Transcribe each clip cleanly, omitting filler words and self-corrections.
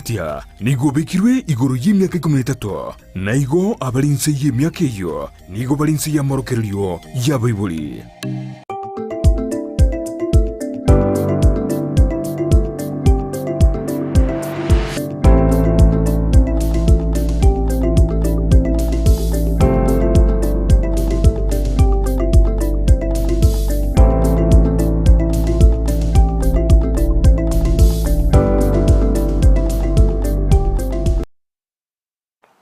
okobwatia nigo obekirwe igoro y'emiaka ikomi na etato, na igo abare inse y'emiaka eyio nigo bare inse y'amorokererio y'abaibori.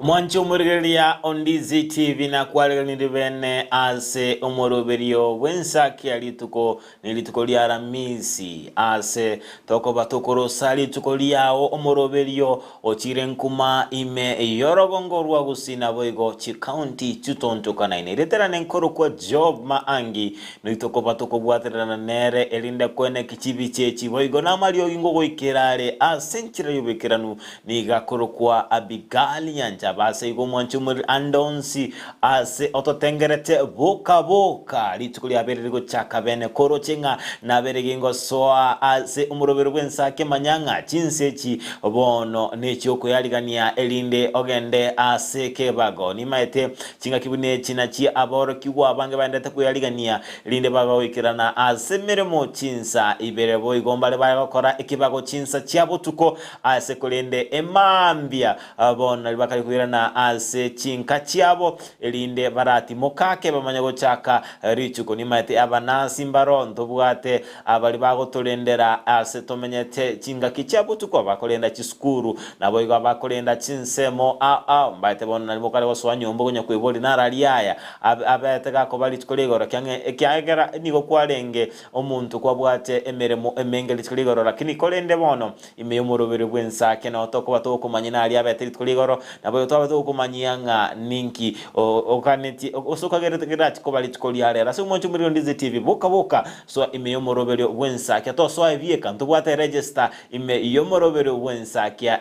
Mwanche omorigereria o Ndizi TV nakwareganiri bene ase omoroberio bw'ensaki ya rituko ne rituko ria Aramisi ase tokoba tokorosa rituko riao omoroberio Ochire nkuma ime y'orogongo rwa Gusii naboigo chikaunti chitontokanaine. Ritarane nkorokwa Job Maangi, noito koba tokobwatererana nere erinde koeneki chibicha echi boigo namariogi ngogoikera are ase enchera y'oboikeranu nigo akorokwa Abigali Nyanchaba. Ase igo omwanche omoriri ande onsi ase ototengerete boka boka rituko riabeire rigochaka bene koroche ng'a nabere gingosoa ase omorobero bw'ensake manya ng'a chinsa echi bono nechi'okoyarigania erinde ogende ase ekebago. Nimaete chingaki buna echi nachio aborokigwa abange baendete koyarigania erinde babe bagoikerana ase emeremo chinsa ibere boigo mbare baye gokora ekebago chinsa chia botuko ase korende emambia Bono nario bakare koirana ase chinka chiabo, erinde baratimoke ake bamanye gochaka rituko. Nimaete abanasi mbaro ntobwate abaria bagotorendera ase tomenyete chingaki chia botuko, abakorenda chisukuru, naboigo abakorenda chinsemo ao ao. Mbaete bono nario mokare gosoa nyomba okonya kweboria narari aya abete gakoba rituko ria igoro, ekiagera nigo kwarenge omonto kwabwate emeremo emenge rituko ria igoro, lakini korende bono Ime y'omoroberi bw'ensake nao tokoba togokomanyia naria abete rituko rigoro, naboigo twabe togokomanyia ng'a ninki oganetie gose okagerete gerache koba rituko ria rero. Ase omwancho omorero Ndizi TV, boka boka soa ime y'omoroberio bw'ensakia, tosoa ebieka, ntobwate register ime y'omoroberio bw'ensakia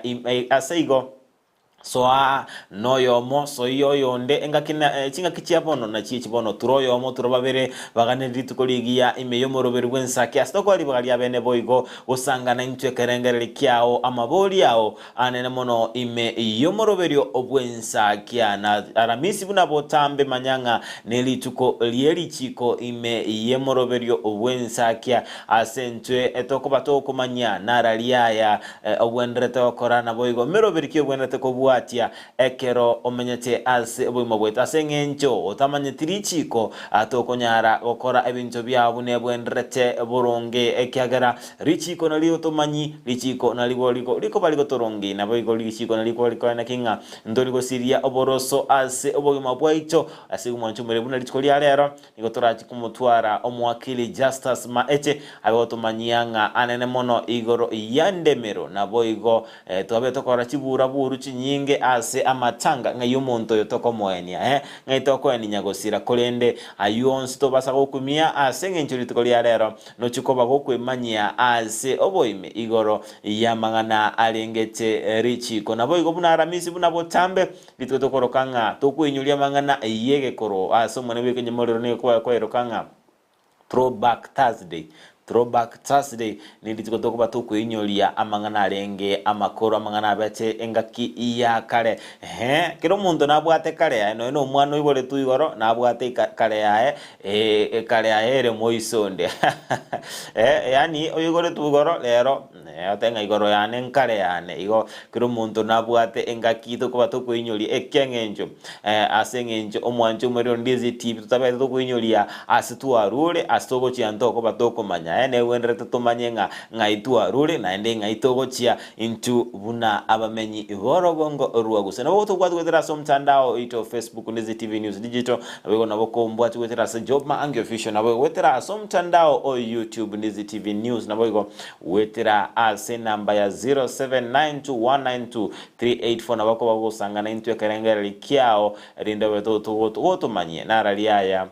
ase igo. Soa noyomo, soyia oyonde, engaki na chingaki chia bono nachio echi bono, tura oyomo, tura babere, baganere rituko rigiya ime y'omoroberi bw'ensake, ase tokoa ribaga ria bene boigo gosangana intwe ekerengererio kiao, amabori ao anene mono ime y'omoroberio bw'ensakia. Na Aramisi buna botambe manya ng'a nerituko rie richiiko ime y'emoroberio bw'ensakia, ase intwe tokoba tokomanyia narari aya Ogwenerete gokora naboigo meroberi ki ogwenerete kobwatia ekero omenyete ase obogima bwaito? Ase eng'encho otamanyeti richiiko, tokonyara gokora ebinto biao buna ebwenerete boronge, ekiagera richiiko nario tomanyi, richiiko naribo rikoba rigotorongeia, naboigo richiiko nario rikoba rikoeneki ng'a ntori gosiria oboroso ase obogima bwaito. Ase igo mwanche omorero buna rituko ria rero, Nigo torache komotwara omowakili Justus Maeche abe gotomanyia ng'a anene mono igoro y'endemero. Naboigo twabe tokora chibura-buru chinyinge ase amatanga ng'ai omonto oyo tokomoenia, ee, ng'ai tokoenia nyagosira. Korende ayio onsi tobasa gokumia ase engencho rituko ria rero nochie koba gokwemanyia ase oboime igoro y'amang'ana arengete richiiko. Naboigo buna Aramisi buna botambe Rituko tokoroka ng'a tokoinyoria amang'ana y'egekoro ase Omonene bw'ekenyamorero nigo koba koeroka ng'a Throwback Thursday. Throwback Thursday ni rituko tokoba tokoinyoria amang'ana arenge amakoro, amang'ana abete engaki ya kare. Ehe, kera omonto nabwate kare yaye, nonya na omwana oiboretwe igoro nabwate kare yaye, kare yaye ere moiso onde. Yaani oyoiboretwe igoro rero. Otebe ng'a igoro yane nkare yane. Igo kera omonto nabwate engaki tokoba tokoinyoria ekieng'encho ase eng'encho omwancho omorero ndizi tibi totabete tokoinyoria ase twarure ase togochia ntokoba tokomanya. Negwenderete tomanye ng'a ng'ai twarure naende ng'ai togochia intwe buna abamenyi b'orogongo rwa Gusii. Nabo tobwate goetera ase omotandao oito Facebook Ndizi TV News Digital, naboigo nabo kombwati goetera ase Job Maangi Official, naboigo goetera ase omotandao o YouTube Ndizi TV News, naboigo Goetera ase enamba ya 0792192384 nabo okoba gogosangana intwe ekerengererio kiao, erinde obe gotomanyie narari aya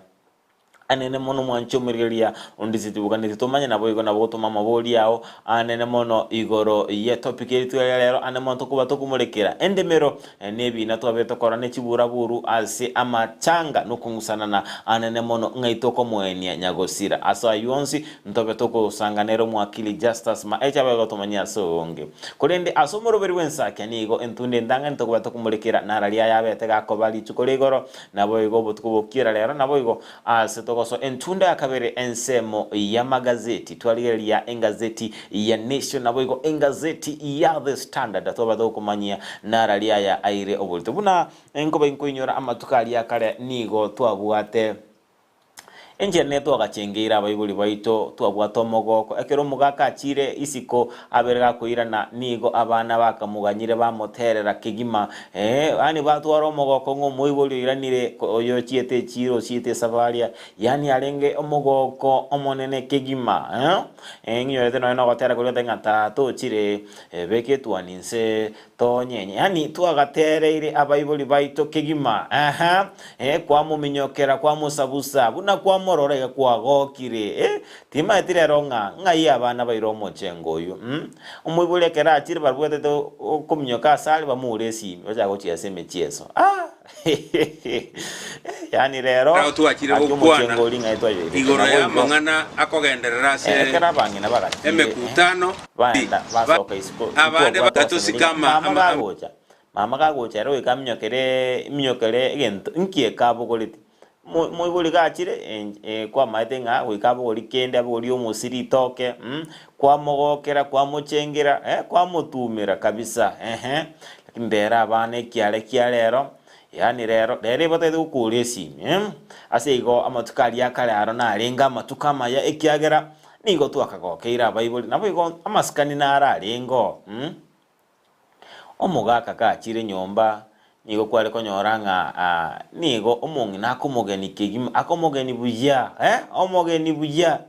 Anene mono mwanche omorigereria onde ase tiboganeti tomanye naboigo nabo gotoma amabori ao anene mono igoro ye topic eye rituko ria rero ane mono tokoba tokomorekera endemero na ebina twabete tokora ne chiburaburu ase amachanga nokong'usanana anene mono ng'ai tokomoenia nyagosira ase ayio onsi ntobe tokosanga nere omwakili Justus Maeche abe gotomanyia ase obonge korende ase omoroberi bw'ensakia nigo entunda entang'ani tokoba tokomorekera nararia ayabete gakoba rituko ria igoro Naboigo obotuko bokiera rero, naboigo aase togosoa entunda ya kabere ensemo y'amagazeti, twarigereria engazeti ya Nation, naboigo engazeti ya The Standard, twaba tokomanyia narari aya aire oborito. Buna nkoba inkoinyora amatuko aria akare nigo twabwate Enchera nere twagachengeire abaibori baito, twabwate omogoko. Ekero omogaka achiire isiko abere gakoirana, nigo abana bakamoganyire bamoterera kegima. Ee, yaani batwara omogoko ng'a omoibori oiranire oyochiete echiiro, ochiete esabaria, yaani arenge omogoko omonene kegima. Eh, ng'inyorete nonya nogotera koria goteba ng'a tata ochire, beka etuoni inse, Tonyenye, yaani twagatereire abaibori baito kegima, ehe, eh, kwamominyokera, kwamosabusa, buna kwamorora iga kwagokire, eh, timaeti rero ng'a ng'ai abana baire omochengo oyio, mm. Omoibori ekero achire barwetete okominyoka asare bamoure esimi, bachake gochiesa emechieso, ah, yaani rero Nao twachire gaki gokwana omochengo oria ng'ai twayoirete, igoro naboigo. y'amang'ana akogenderera ase Ekero abang'ina bagachire, emekutano, baenda basoka isiko, abande intwabwate bagatosika gosemeria ama, ng'a mama ama, ama. gagocha, mama gagocha ere goika aminyokere aminyokere egento inki ekabogoreti. Mo moibori gachire kwamaete ng'a goika abogori kende, abogori omosie ritoke kwamogokera, kwamochengera, kwamotumera kabisa ehe. Lakini ndere abana ekiare kia rero, Yaani rero, rero ebatagete gokoora esimi, eh. Ase igo amatuko aria akare aro narenge amatuko amaya ekiagera nigo twakagokeire abaibori, naboigo amasikani naro arenge oo, mm. Omogaka gachire nyomba nigo kware konyora ng'a ah, nigo omong'ina akomogeni kegima, akomogeni buya, eh, omogeni buya.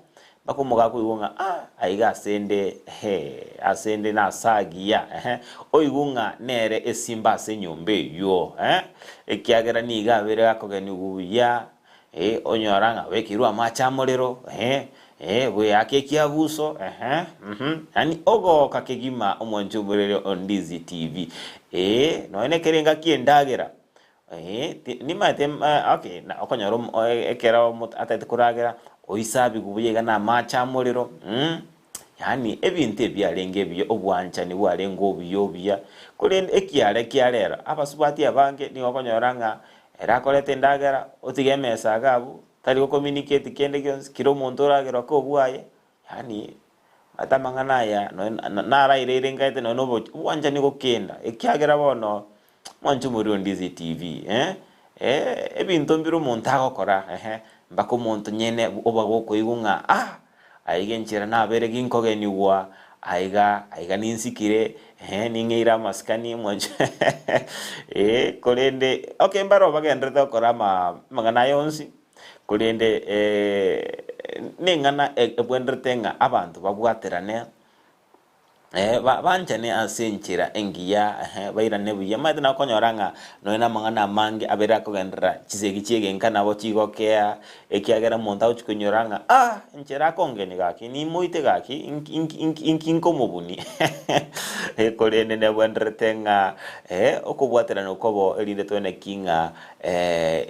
Mpaka omogaka oigwe ng'a ah, aiga ase nde hee, ase nde nase agiya, ehe, oigwe ng'a nere esimba ase enyomba eyio, eh, ekiagera nigo abeire akogenigwa buya, eh, onyora ng'a obekeirwe amache amorero, eh, eh, bweake ekiabuso, ehe, uhum, yaani ogoka kegima omwanchi omorere o Ndizi TV, eh, nonya nekere engaki endagera. Ee, ti nimanyete okay, na okonyora omo ekero omonto atagete koragera, oisabigwe buya iga na amache amorero mh, yaani ebinto ebi biarenge ebiya, obwanchani bwarenge obuya obuya, korende ekiare kia rero, abasubati abange nigo okonyora ng'a ere akoreta endagera, otiga emesa iga abwo, tari gocommunicate kende gionsi, kera omonto oragerwa kobwaye, yaani omanyete amang'ana aya nonye naraireire nkaete nonye na obwanchani gokenda, ekiagera bono Mwanche omorero Ndizi TV eh eh ebinto mbire omonto agokora ehe mpaka omonto nyene oba gokoigwa ng'a ah aiga enchera nabere ginkogenigwa aiga aiga ninsikire ehe ning'eire amasikani mwanche eh korende okay mbaro bagenderete gokora ama amang'ana aya onsi korende neng'ana ebwenerete ng'a abanto babwaterane. Banchane ase enchera engiya, bairane buya. Omanyete nabo okonyora ng'a nonya namang'ana amange abere akogenderera chisegi chi'egenka nabo chigokea, ekiagera omonto agochia konyora ng'a ah! enchera akongenia gaki, nimoite gaki, inki inki inki inki nkomobunia korende nebwenerete ng'a okobwaterana okobo erinde tobe ki ng'a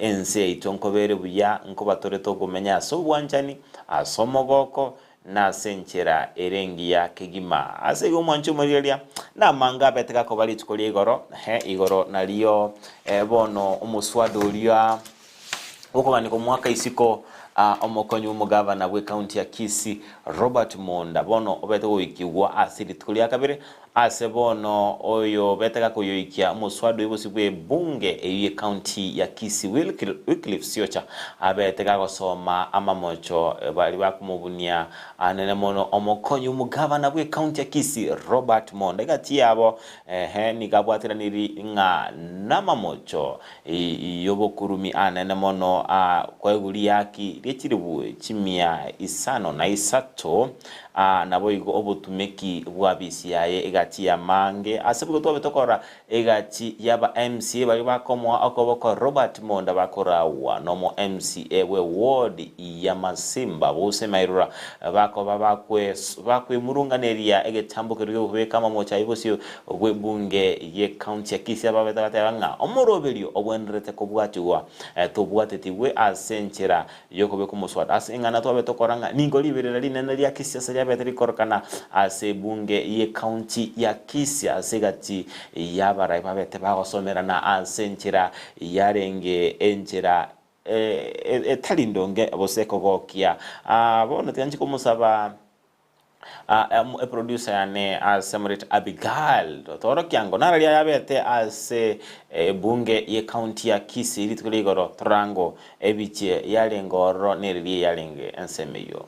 ense yaito nkoba ere buya, nkoba tore tokomenya ase obwanchani, ase omogoko, nase enchera ere engiya kegima. Ase igo omwanche omorigereria, namange abete gakoba rituko ria igoro, ehe, igoro nario bono omoswada oria bw'okogania komoaka isiko omokonyi bw'omogavana bw'ecounty ya Kisii Robert Monda bono obete goikigwa ase rituko ria kabere Ase bono oyo obete gakoyoikia omoswada oyo bosio bw'ebunge eyio y'ecounty ya Kisii Wycliffe Siocha abete gagosoma amamocho baria bakomobunia anene mono omokonyi omogavana bw'ecounty ya Kisii Robert Monda egati yabo ehe nigo abwateraniri ng'a namamocho y'obokurumi anene mono koegwa riaki rie chilifu chimia isano na isato Aa naboigo obotumeki bw'abisi yaye egati. Egati y'amange ase boigo twabe tokorora egati y'aba MCA baria bakomoa okoboko Robert Monda bakoragwa nomo MCA bwe ward ya Masimba Buse Mairura bakoba bakwemurunganeria egetambo keria giokobeka amamocho ayio bosio bw'ebunge ye county ya Kisii ababete bateba ng'a omoroberio obwenerete kobwatigwa tobwatetigwe ase enchera y'okobeka omoswada ase eng'ana twabe tokora ng'a ningo riberera rinene ria kisiasa riabete rikorokana ase ebunge ye county ya Kisii ase egati y'abarai babete bagosomerana ase enchera yarenge enchera etari ndonge gose ekogokia. Bono tiga nchie komosaba Eproducer yane ase morete Abigail totorokia ango nararia yabete ase ebunge ye county ya Kisii rituko ria igoro torango ebichie yarenge ororo neriria yarenge ensemo eyio.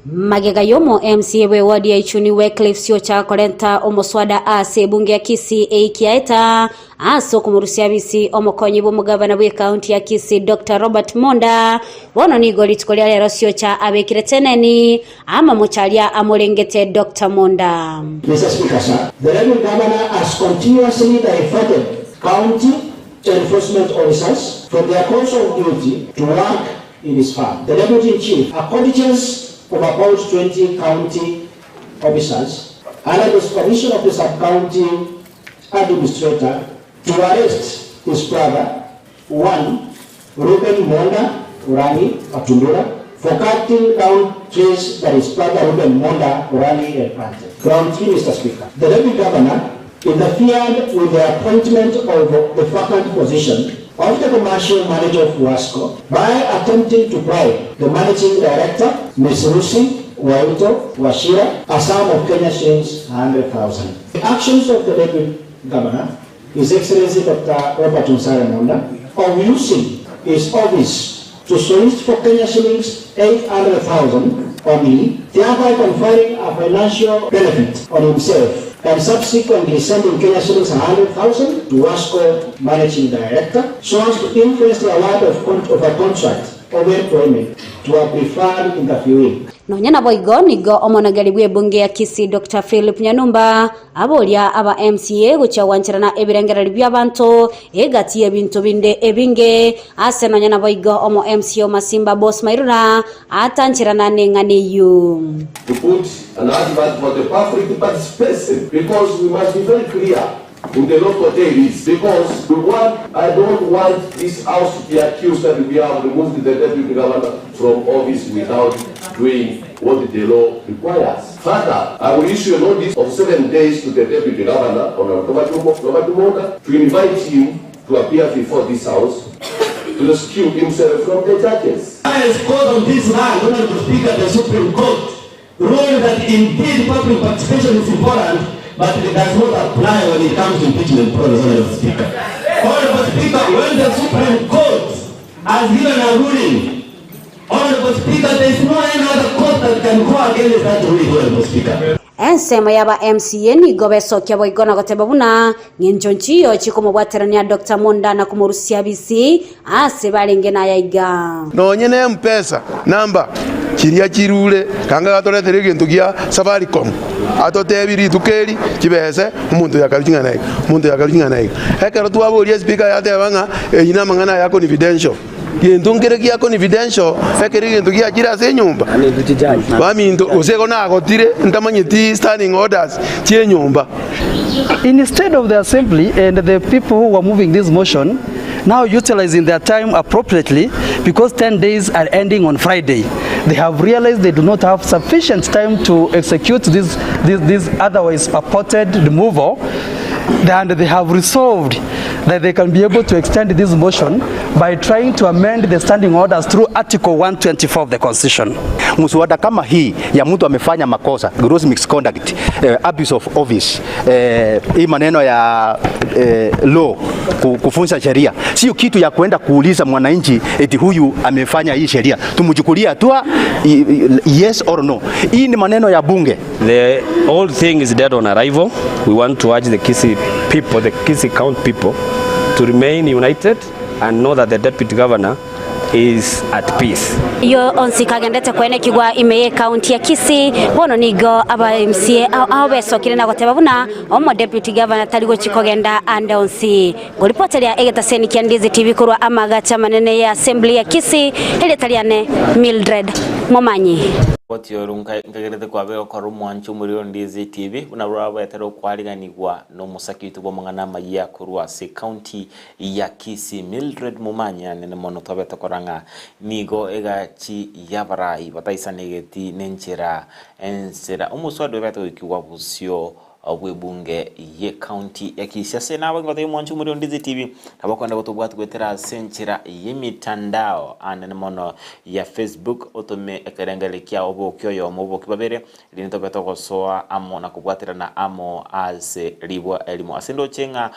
Magega y'omo MCA bwe ward ya Ichuni Wycliffe Siocha korenta omoswada ase ebunge ya Kisii eiki yaeta Ase okomorusia abisi omokonyi bw'omogabana bw'ekaunti ya Kisii Doctor Robert Monda, bono nigo rituko ria rero Siocha abekire teneni amamocho aria amorengete Doctor Monda. Mister Speaker, sir, the Deputy Governor has continuously diverted county enforcement officers from their course of duty to work in his farm. The Deputy Chief acknowledges of about 20 county officers under the supervision of the sub-county administrator to arrest his brother, one Reuben Monda Orani Atundura, for cutting down trees that his brother Reuben Monda Orani had planted. Ground 3, Mr. Speaker. The Deputy Governor interfered with the appointment of the vacant position of the commercial manager of Wasco by attempting to bribe the managing director, Ms. Lucy Waito Wachira, a sum of Kenya shillings 100,000. The actions of the Deputy Governor, His Excellency Dr. Robert Onsare Monda, of using his office to solicit for Kenya shillings 800,000 only, thereby conferring a financial benefit on himself and subsequently sending Kenya shillings 100,000 to Wasco Managing Director so as to influence the award of, of a contract of employment to a preferred interviewee. Nonya naboigo nigo omonogeri bw'ebunge ya Kisii Doctor Philip Nyanumba aboria aba MCA gochia gwancherana ebirengererio bi'abanto egati y'ebinto binde ebinge ase nonya naboigo omo MCA o Masimba Boss Mairura atancherana neng'ana eyio. To put an advert for the public participation because we must be very clear in the local dailies because we want, I don't want this house to be accused that we have removed the deputy governor from office without doing what the law requires. Further, I will issue a notice of 7 days to the deputy governor, Honorable Robert Monda, to invite him to appear before this house to rescue himself from the judges. Highest court on this land, Honorable Speaker, the Supreme Court, ruled that indeed public participation is important, but it does not apply when it comes to impeachment process, Honorable Speaker. Honorable Speaker, when the Supreme Court has given a ruling, Honorable Speaker, there is no any other court that can go against that ruling, Honorable Speaker. Ensemo y'aba MCA nigo besokia boigo na goteba buna ng'encho nchiyo chikomobwaterania Doctor Monda na komorusia bisi ase barenge naya iga. Nonye ne M-Pesa namba chiria chirure, kanga gatoretere egento gia Safaricom, atotebi rituko eri chibese omonto oyo akarwa ching'ana iga, omonto oyo akarwa ching'ana iga. Ekero twaboria espeaker yateba ng'a eyio namang'ana aya confidential. Gento nkere gia confidential ekero egento giachire ase enyomba, baminto gose igo nagotire ntamanyeti standing orders chi'enyomba. Instead of the assembly and the people who were moving this motion now utilizing their time appropriately because 10 days are ending on Friday, they have realized they do not have sufficient time to execute this, this, this otherwise purported removal and they have resolved that they can be able to extend this motion by trying to amend the standing orders through Article 124 of the Constitution. Mswada kama hii ya mtu amefanya makosa gross misconduct, abuse of office, hii maneno ya law kufunza sheria sio kitu ya kwenda kuuliza mwananchi eti huyu amefanya hii sheria tumchukulie hatua yes or no. Hii ni maneno ya bunge. The whole thing is dead on arrival. We want to urge the Kisii people, the Kisii County people to remain united and know that the deputy governor is at peace. Ayio onsi kagendete koenekigwa ime y'ecounty ya Kisii, bono nigo aba MCA ao ao besokire na goteba buna omo deputy governor tari gochi kogenda ande onsi. Ngoripoteria egetaseni kia Ndizi TV korwa amagacho amanene ye assembly ya Kisii, erieta riane Mildred Momanyi. Ripoti oru nkagerete kwabera okora omwancho omorero o Ndizi TV buna rwabetera okwariganigwa nomosaki oito bw'amang'ana amayia korwa ase county ya Kisii Mildred Momanyi anene mono twabete korora ng'a nigo egachi y'abarai bataisanegeti nenchera ensera omoswada oyo obete goikigwa bosio bw'ebunge y'ecounty ya Kisii. Ase nabo ingotebia omwanchi omorero Ndizi TV nabo okoenda gotobwati goetera ase enchera y'emitandao anene mono ya Facebook otome ekerengererio kiao oboki oyomo oboki babere Erinde tobe togosoa amo na kobwaterana amo ase ribwa erimo. Ase ndoche ng'a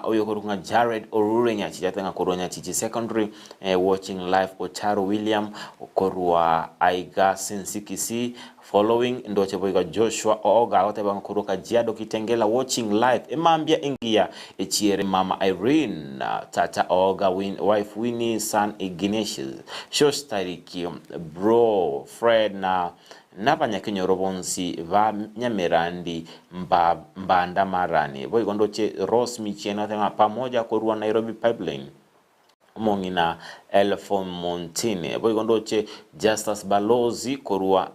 oyokorokwa ng'a Jared Orure Nyachichi ate ng'a korwa Nyachichi Secondary watching live Ocharo William korwa aiga Sensi Kisii following ndoche boigo Joshua Ooga agoteba ng'a korwa Kajiado Kitengela watching live emambia engiya echiere mama Irene tata Ooga wife Winnie son Ignatius Shosh Tariki bro Fred na Nabanyakenyoro bonsi ba Nyamerandi mba mbandamarani. Boigo ndoche Rose Michieni agoteba ng'a pamoja korwa Nairobi Pipeline. Omong'ina Elfomontini. Boigo ndoche Justus Balozi korwa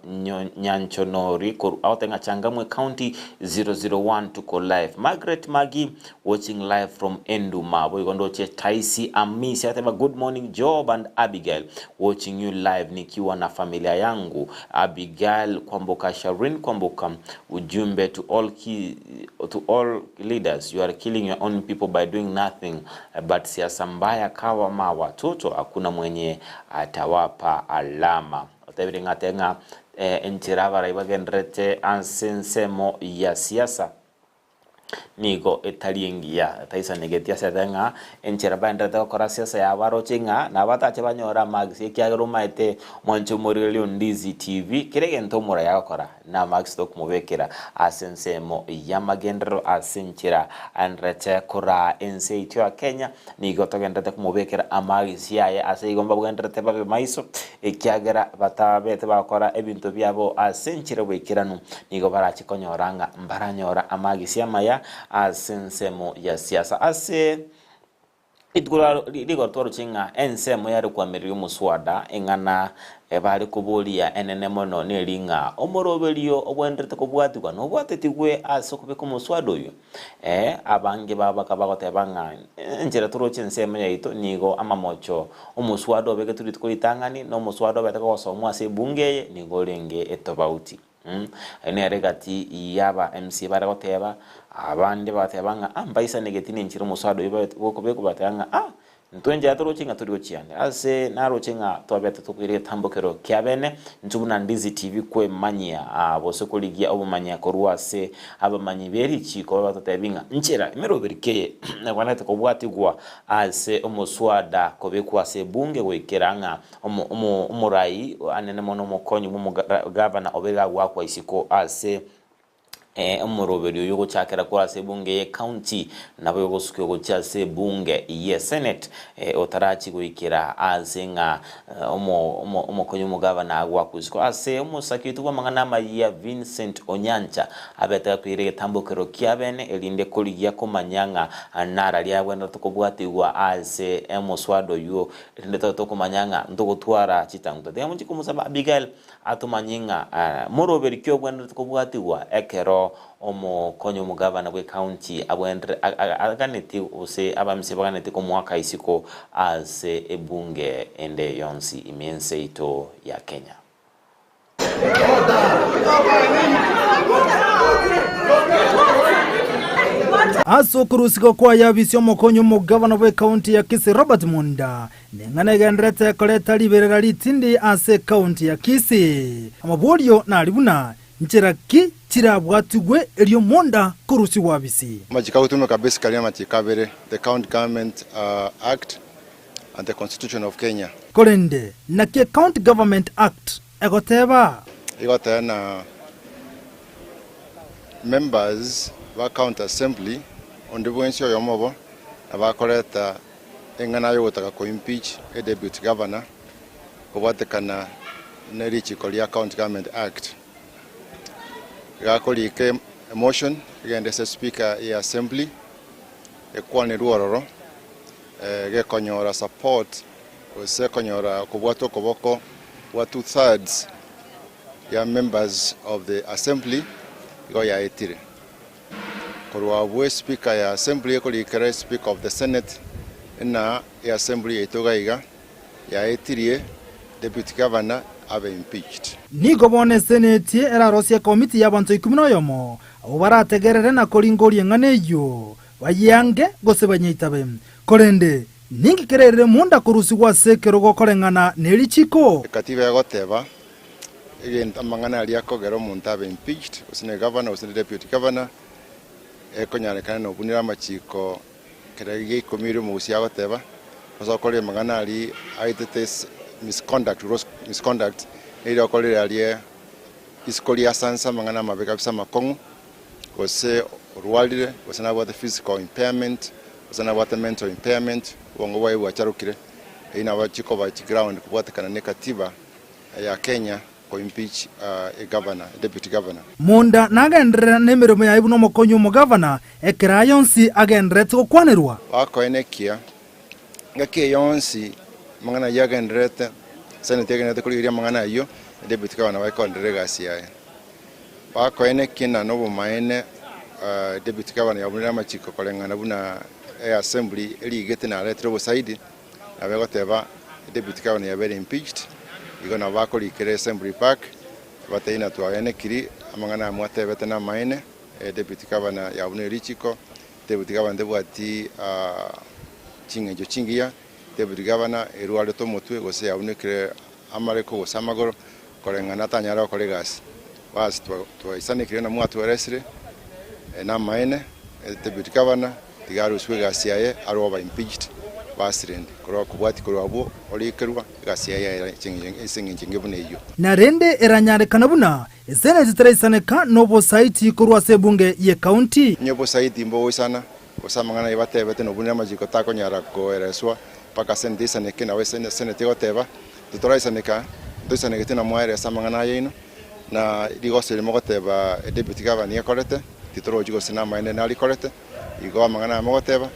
Nyanchonori korwa agoteba ng'a Changamwe County 001 tuko live. Margaret Magi watching live from Enduma. Boigo ndoche Taisi Amisi agoteba good morning Job and Abigail watching you live nikiwa na familia yangu Abigail Kwamboka Sharin Kwamboka ujumbe to all key, to all leaders you are killing your own people by doing nothing but siasa mbaya kawa ma watoto hakuna mwenye atawapa alama otebire ng'a ate ng'a eh, enchera abarai bagenderete ase ensemo ya siasa nigo etari engiya, etaisanegeti ase ere ng'a enchera baendererete gokora siasa yabo aroche ng'a nabatache banyore amagisi ekiagera omaete mwanche omorigereria o Ndizi TV kera egento omorai agokora namagisi tokomobekera ase ensemo y'amagenderero ase enchera aendererete koraa ense yaito ya Kenya nigo togendererete komobekera amagisi aye ase igo mbagendererete babe maiso ekiagera batabete bagokora ebinto biabo ase enchera y'oboikeranu nigo barache konyora ng'a mbaranyora amagisi amaya ase ensemo ya siasa. Ase rituko rigoro twaroche ng'a ensemo yare koamereria omoswada eng'ana ebare koboria enene mono neri ng'a omoroberio obwenerete kobwatigwa nobwatetigwe ase okobeka omoswada oyio. Ee, abange babo bakaba bagoteba ng'a enchera toroche ensemo yaito nigo amamocho omoswada obegetwe rituko ritang'ani na omoswada obete kogosomwa ase ebunge eye nigo orenge etobauti. Ayio nere egati y'aba MC bare goteba, abande bagateba ng'a ah mbaisanegeti nenchera omoswada oyio baete gokobekwa bagateba ng'a ah intwe enchera toroche ng'a tori gochianda. Ase naroche ng'a twabete tokoira egetambokero kia bene, intwe buna Ndizi TV kwemanyia ah gose korigia obomanyia korwa ase abamanyi be richiko babatotebie ng'a nchera emeroberi ki eye egwenerete kobwatigwa ase omoswada kobekwa ase ebunge goikera ng'a Omorai anene mono omokonyi bw'omogavana obeire agoakwa isiko ase omoroberi oyio ogochakera korwa ase ebunge ye county nabo ogosukia gochia ase ebunge ye senate otarachia goikera ase ng'a omokonyi bw'omogavana agoakwa isiko ase omosaki oito bw'amang'ana amayia Vincent Onyancha abete gakoira egetambokero kiabene erinde korigia komanya ng'a nararia agwenerete kobwatigwa ase omoswada oyio Erinde tobe tokomanya ng'a ntogotwara chitanguta. Tiga mochie komosaba Abigail atomanyie ng'a moroberi ki obwenerete kobwatigwa ekero omokonyi omogavana bw'ecounty abwenerete aganetie gose abamisia baganetie komoaka isiko ase ebunge ende yonsi ime y'ense yaito ya Kenya. Ase okorusigwa kwaye abisi omokonyi omogavana bw'ecounty ya Kisii Robert Munda, neng'ana egendererete koreta riberera ritindi ase ecounty ya Kisii. Amaborio nari buna, nchera ki chirabwatigwe erio Munda korusigwa abisi? Amachiko agotumeka basically namachiko abere, the County Government Act and the Constitution of Kenya. Korende naki County Government Act egoteba? Egoteba na members ba County Assembly onde bwensi oyomo obo nabo akoreta eng'ana yogotaka ko impeach e deputy governor. Kobwatekana ne richiko ria County Government Act, gakorika emotion egende ase speaker ye assembly ekwanerwe ororo gekonyora support gose konyora kobwata okoboko gwa two thirds ya members of the assembly igo yaetire. Korwa abwo espeaker ya assembly ekorikera speaker of the senate na eassembly yaito iga iga yaetirie deputy governor abe impeached. Nigo bono eseneti erarosie ekomiti y'abanto ikomi na oyomo, abwo barategerere na koringoria eng'ana eyio, bayeange gose banyeitabe. Korende ninki kererire monda korusigwa ase ekerogo koreng'ana ne richiiko? Ekatiba egoteba, Egento amang'ana aria akogera omonto abe impeached, gose ne governor gose ne deputy governor, ekonyarekana nobunire amachiko Ekero gia ikomi erio omogusia agoteba, Ase okorire amang'ana aria aetete misconduct, gross misconduct, erio okorire aria isiko riasansa amang'ana amabe kabisa amakong'u, gose orwarire, gose nabwate physical impairment, gose nabwate mental impairment, obongo bwaye bwacharokire, eyio nabo chikoba chiground kobwatekana ne katiba ya Kenya. Ko impeach a governor, a deputy governor. Monda nagenderere nemeremo yaye buna omokonyi omogavana, ekero aya onsi agendererete gokwanerwa. Bakoenekia ngaki eye yonsi amang'ana ayio agendererete, Senate egendererete korigereria amang'ana ayio, na deputy governor nabo akoenderera egasi yaye. Bakoenekia na nobomaene deputy governor yabunire amachiko koreng'ana buna eassembly erigete naretire obosaidi, Nabo egoteba deputy governor yabeire impeached, igo nabo bakorikera assembly back, batebie na twaenekiri amang'ana aya mwatebete namaene, deputy governor yabunire richiko, deputy governor tebwati ching'encho chingiya, deputy governor erwarete omotwe gose yabunekire amareko gose amagoro koreng'ana atanyare gokora egasi. Bas twaisanekire na mwatweresire namaene, deputy governor tiga arusiwe egasi yaye are oba impeached bas rende korwa kobwatia korwa abwo orikerwa egasi yaye yaera ase eng'encho engiya buna eyio. Na rende eranyarekana buna eseneti teraisaneka nobosaiti korwa ase ebunge y'ecounty. Onye obosaiti mbogoisana, gose amang'ana aye batebete nobunire amachiko takonyara koereswa mpaka seneti eisaneke, nabo eseneti egoteba, Titoraisaneka, ntoisanegeti na mwaerese amang'ana aya aino, na rigoso eri mogoteba deputy governor nigo ekorete, titorochi gose namaene narikorete, igo amang'ana aya mogoteba,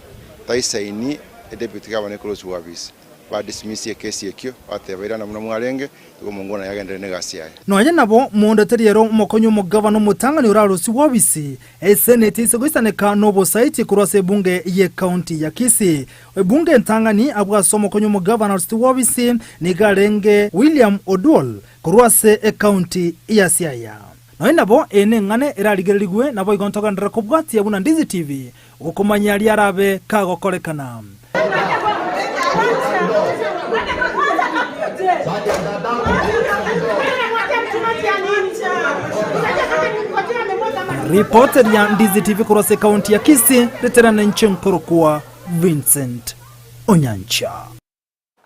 taisaini deputy governor ekorosiwa ofisi, ba dismiss ekesi ekio, bateba irana buna mwarenge, igo omongwana oyo agenderere negasi yaye. Nonya nabo, monto tari ere omokonyi omogabana omotang'ani orarusigwe ofisi, Eseneti ase goisaneka nobosaiti korwa ase ebunge y'ecounty ya Kisii. Ebunge entang'ani abwo ase omokonyi omogavana orusetigwe ofisi nigo arenge William Oduol korwa ase ecounty ya Siaya. Nonya nabo eye neng'ana erarigererigwe naboigo ntogenderere kobwatia buna Ndizi TV gokomanyia aria arabe kagokorekana. Ripoti ria Ndizi TV korwa ase ekaunti ya Kisii, riterane inche nkorokwa Vincent Onyancha.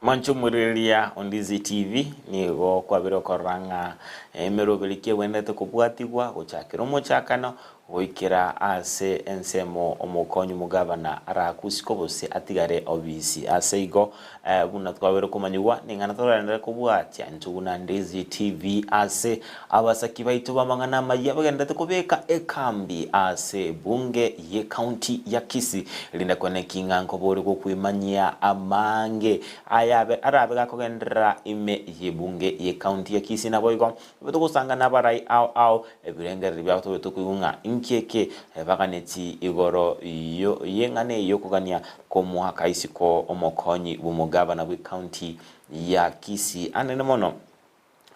Mwanche omorireria o Ndizi TV, nigo kwabire okorora ng'a emeroberi ki egwenerete kobwatigwa gochakera omochakano Goikera ase ensemo omokonyi omogabana arakusike gose atigare obisi. Ase igo, buna twabeire komanyigwa, ning'ana toraenderere kobwatia intwe buna Ndizi TV ase abasaki baito b'amang'ana amayia bagendererete kobeka ekambi ase ebunge y'ecounty ya Kisii erinde kweneki ng'a nkobori gokwemanyia amange ayabe arabe gakogenderera ime y'ebunge y'ecounty ya Kisii naboigo Tobe togosanga nabarai ao ao ebirengererio biabo tobe tokoigwa ng'a inki eke baganeti igoro y'eng'ana eye y'okogania komoaka isiko omokonyi bw'omogabana bw'ecounty ya Kisii anene mono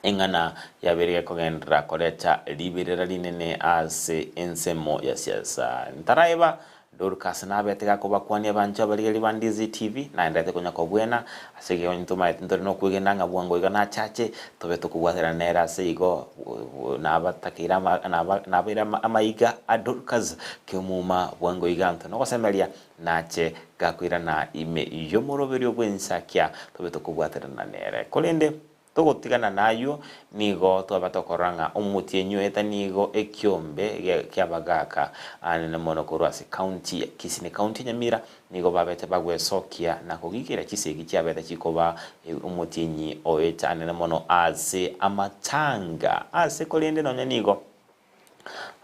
eng'ana yabeire gekogenderera koreta riberera rinene ase ensemo ya siasa. Ntaraeba Dorcas nabete gakobakwania abanchwa abarigereria ba Ndizi TV, naenderete konya kobwena, ase igo onye tomaete ntore nokwegena ng'a bwango iga nachache, tobe tokobwaterana nere ase igo nabatakeire ama naba nabeire amaiga a Dorcas kemuma bwango iga ntore nogosemeria nache gakoirana ime yomoroberio bw'ensakia tobe tokobwaterana nere. Korende. Togotigana nayio, nigo twaba tokorora ng'a omotienyi oeta nigo ekiombe ki'abagaaka anene mono korwa ase county ya Kisii ne county ya Nyamira nigo babete bagwesokia na kogikera chisegi chiabete chikoba omotienyi oeta anene mono ase amatanga ase korende nonya nigo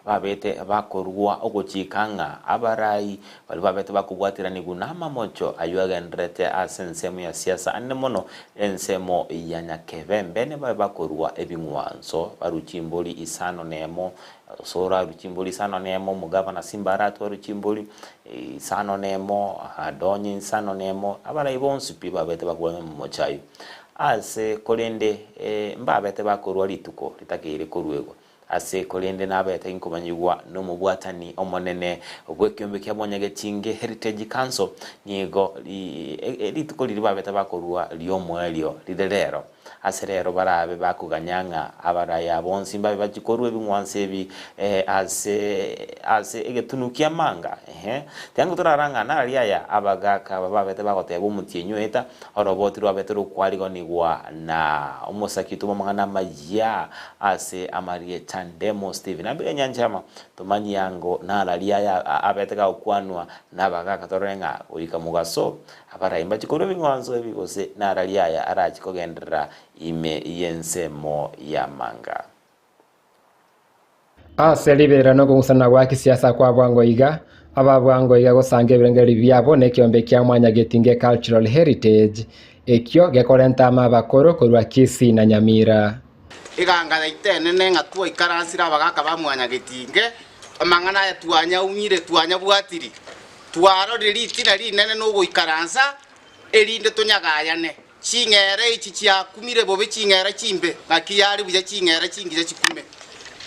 Babete bakorua ogochika ng'a abarai baria babete bakobwateranigwa namamocho ayio agendererete ase ensemo ya siasa anene mono ensemo ya Nyakebembe nibabe bakorua ebing'wanso barue chimbori isano nemo, Osoro arue chimbori isano nemo, Omogavana Simba Arati arue chimbori isano nemo, Adonyo isano nemo, abarai bonsi pi babete bakorua amamocho ayio. Ase korende mbabete bakorua rituko ritakeire koruegwa. Ase korende nabete inkomanyigwa nomobwatani omonene bw'ekeombe kia Mwanyagetinge Heritage Council, nigo rituko riria babete bakorua ri'omoerio rire rero. Ase rero barabe bakoganya ng'a abaraya bonsi mbabe bachie korua ebing'wanso ebi ase ase egetunu ki'amanga. Ehe, tiango torara ng'a nararia aya abagaaka aba babete bagoteba omotienyi oeta, Oroboti rwabete rokwariganigwa na omosaki oito bw'amang'ana amayia ase amarieta Ndemo Stephen. Ambire nyanchama tomanyie ango nararia aya abete gagokwanwa nabagaka torore ng'a goika mogaso abarai mbachie korwa ebing'wanso ebi gose nararia aya arachie kogenderera ime y'ensemo y'amanga. Ase riberera na okong'usana gwa kisiasa kwa bwango iga, aba bwango iga gosanga ebirengererio biabo nekeombe kia Mwanyagetinge Cultural Heritage, ekio gekorenta amo abakoro korwa Kisii na Nyamira. Eganga yaito enene ng'a twaikaransire abagaaka ba Mwanyagetinge, amang'ana aya twanyaumire, twanyabwatiri, twarorire ritina rinene nogoikaransa, erinde tonyagayane. Ching'era echi chiakumire bobe ching'era chimbe, naki yare buya ching'era chingiya chikume.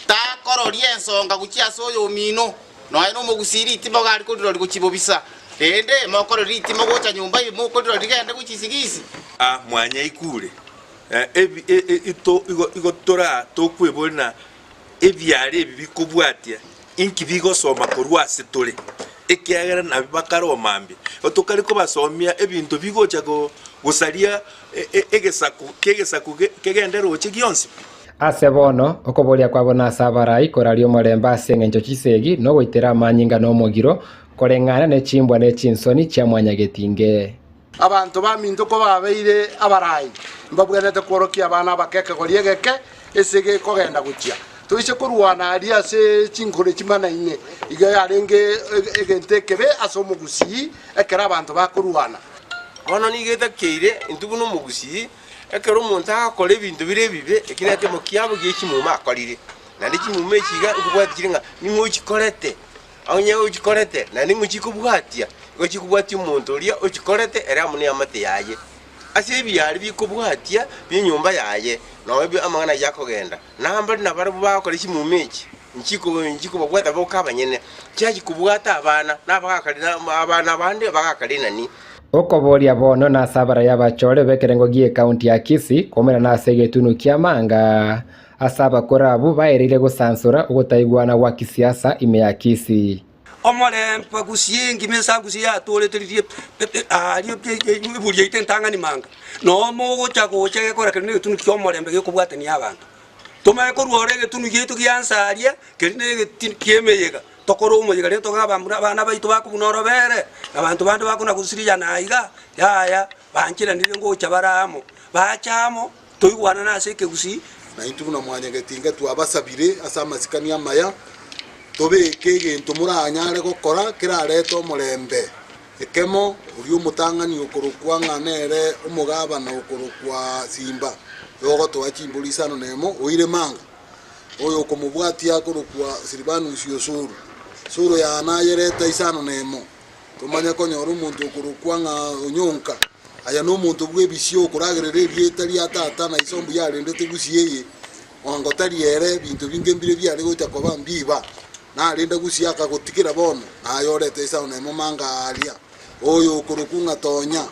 Takororia ensonga gochia ase oyomino, nonya nomogusii ritimo iga are korirori gochia bobisa. Rende mokorora ritimo gocha nyomba ime mokorirori rigende gochia isigisi. A mwanyaikure, ebi ito igo igo tora tokweboria na ebiara ebi bikobwatia inki bigosoma korwa ase tore, ekiagera nabio bakare omambia. Igo tokare kobasomia ebinto bigocha gosaria egesaku ki'egesaku kegende roche gionsi pi. Ase bono, okoboria kwabo nase abarai koraria omorembe ase engencho chisegi na ogoitera amanyinga na omogiro, koreng'ana ne chimbwa ne chinsoni chia mwanyagetinge. Abanto baminto kobabeire abarai, mbabwenerete kworokia abana abake ekegori egeke ase gekogenda gochia. Toise korwana aria ase chinkoro chimanaine, iga yarenge egento ekebe ase omogusii ekero abanto bakorwana. Bono nigo etakeire intwe buna omogusii, ekero omonto agokora ebinto bire ebibe, eki nekemo kiabo gie chimuma akorire. Naende chimuma echi iga nkobwati chire ng'a ning'o ochikorete. Onye ochikorete, naende nigo chikobwatia, nigo chikobwatia omonto oria ochikorete ere amo neamate yaye. Ase ebiaare bikobwatia bi'enyomba yaye, nao amang'ana ayio akogenda. Nambare nabarabwo bagokora chimuma echi, nchikobabwata boka abanyene, chiachia kobwata abana, na abana bande bagakare inani. Okoboria bono nase abarai abachore b'ekerengo gi'ecounty ya Kisii koumerana ase egetunu kia Manga, Ase abakoro abwo baereire gosansora ogotaigwana gwa kisiasa ime ya Kisii. Omorembe gusii engima esangusi yatoorete riria aaria eburi yaito entang'ani manga, noo mogocha gocha gekora keria negetunu ki'omorembe gekobwatania abanto. Tomanye korwa ore egetunu giaito gia nsa aria, keria negetinu ki'emeyega, tokore omoyega rende tobe abamura abana baito bakobuna orobere, na abanto bande bakona gosiriana aiga, yaya, bancheranire ngocha bare amo, bacha amo. Toigwanane ase ekegusii. Na intwe buna mwanyagetinga twabasabire ase amasikani amaya, tobeke egento moranyare gokora kerarete omorembe. Ekemo, oria omotang'ani okorokwa ng'a nere omogabana okorokwa Simba, oyogotoa chimbori isano nemo, oire manga. Oyo okomobwatia akorokwa Silivanus Osoro, Soro yane ayereta isano nemo. Tomanye konyora omonto okorokwa ng'a Onyonka. Aya nomonto bw'ebisio okoragerera erieta ria tata na iso mbuya arendete gusii eye, wango tari ere, binto binge mbire biare gocha koba mbiba. Narende gusii akagotigera bono, naye orete isano nemo manga aaria. Oyo okorokwa ng'a Tonya,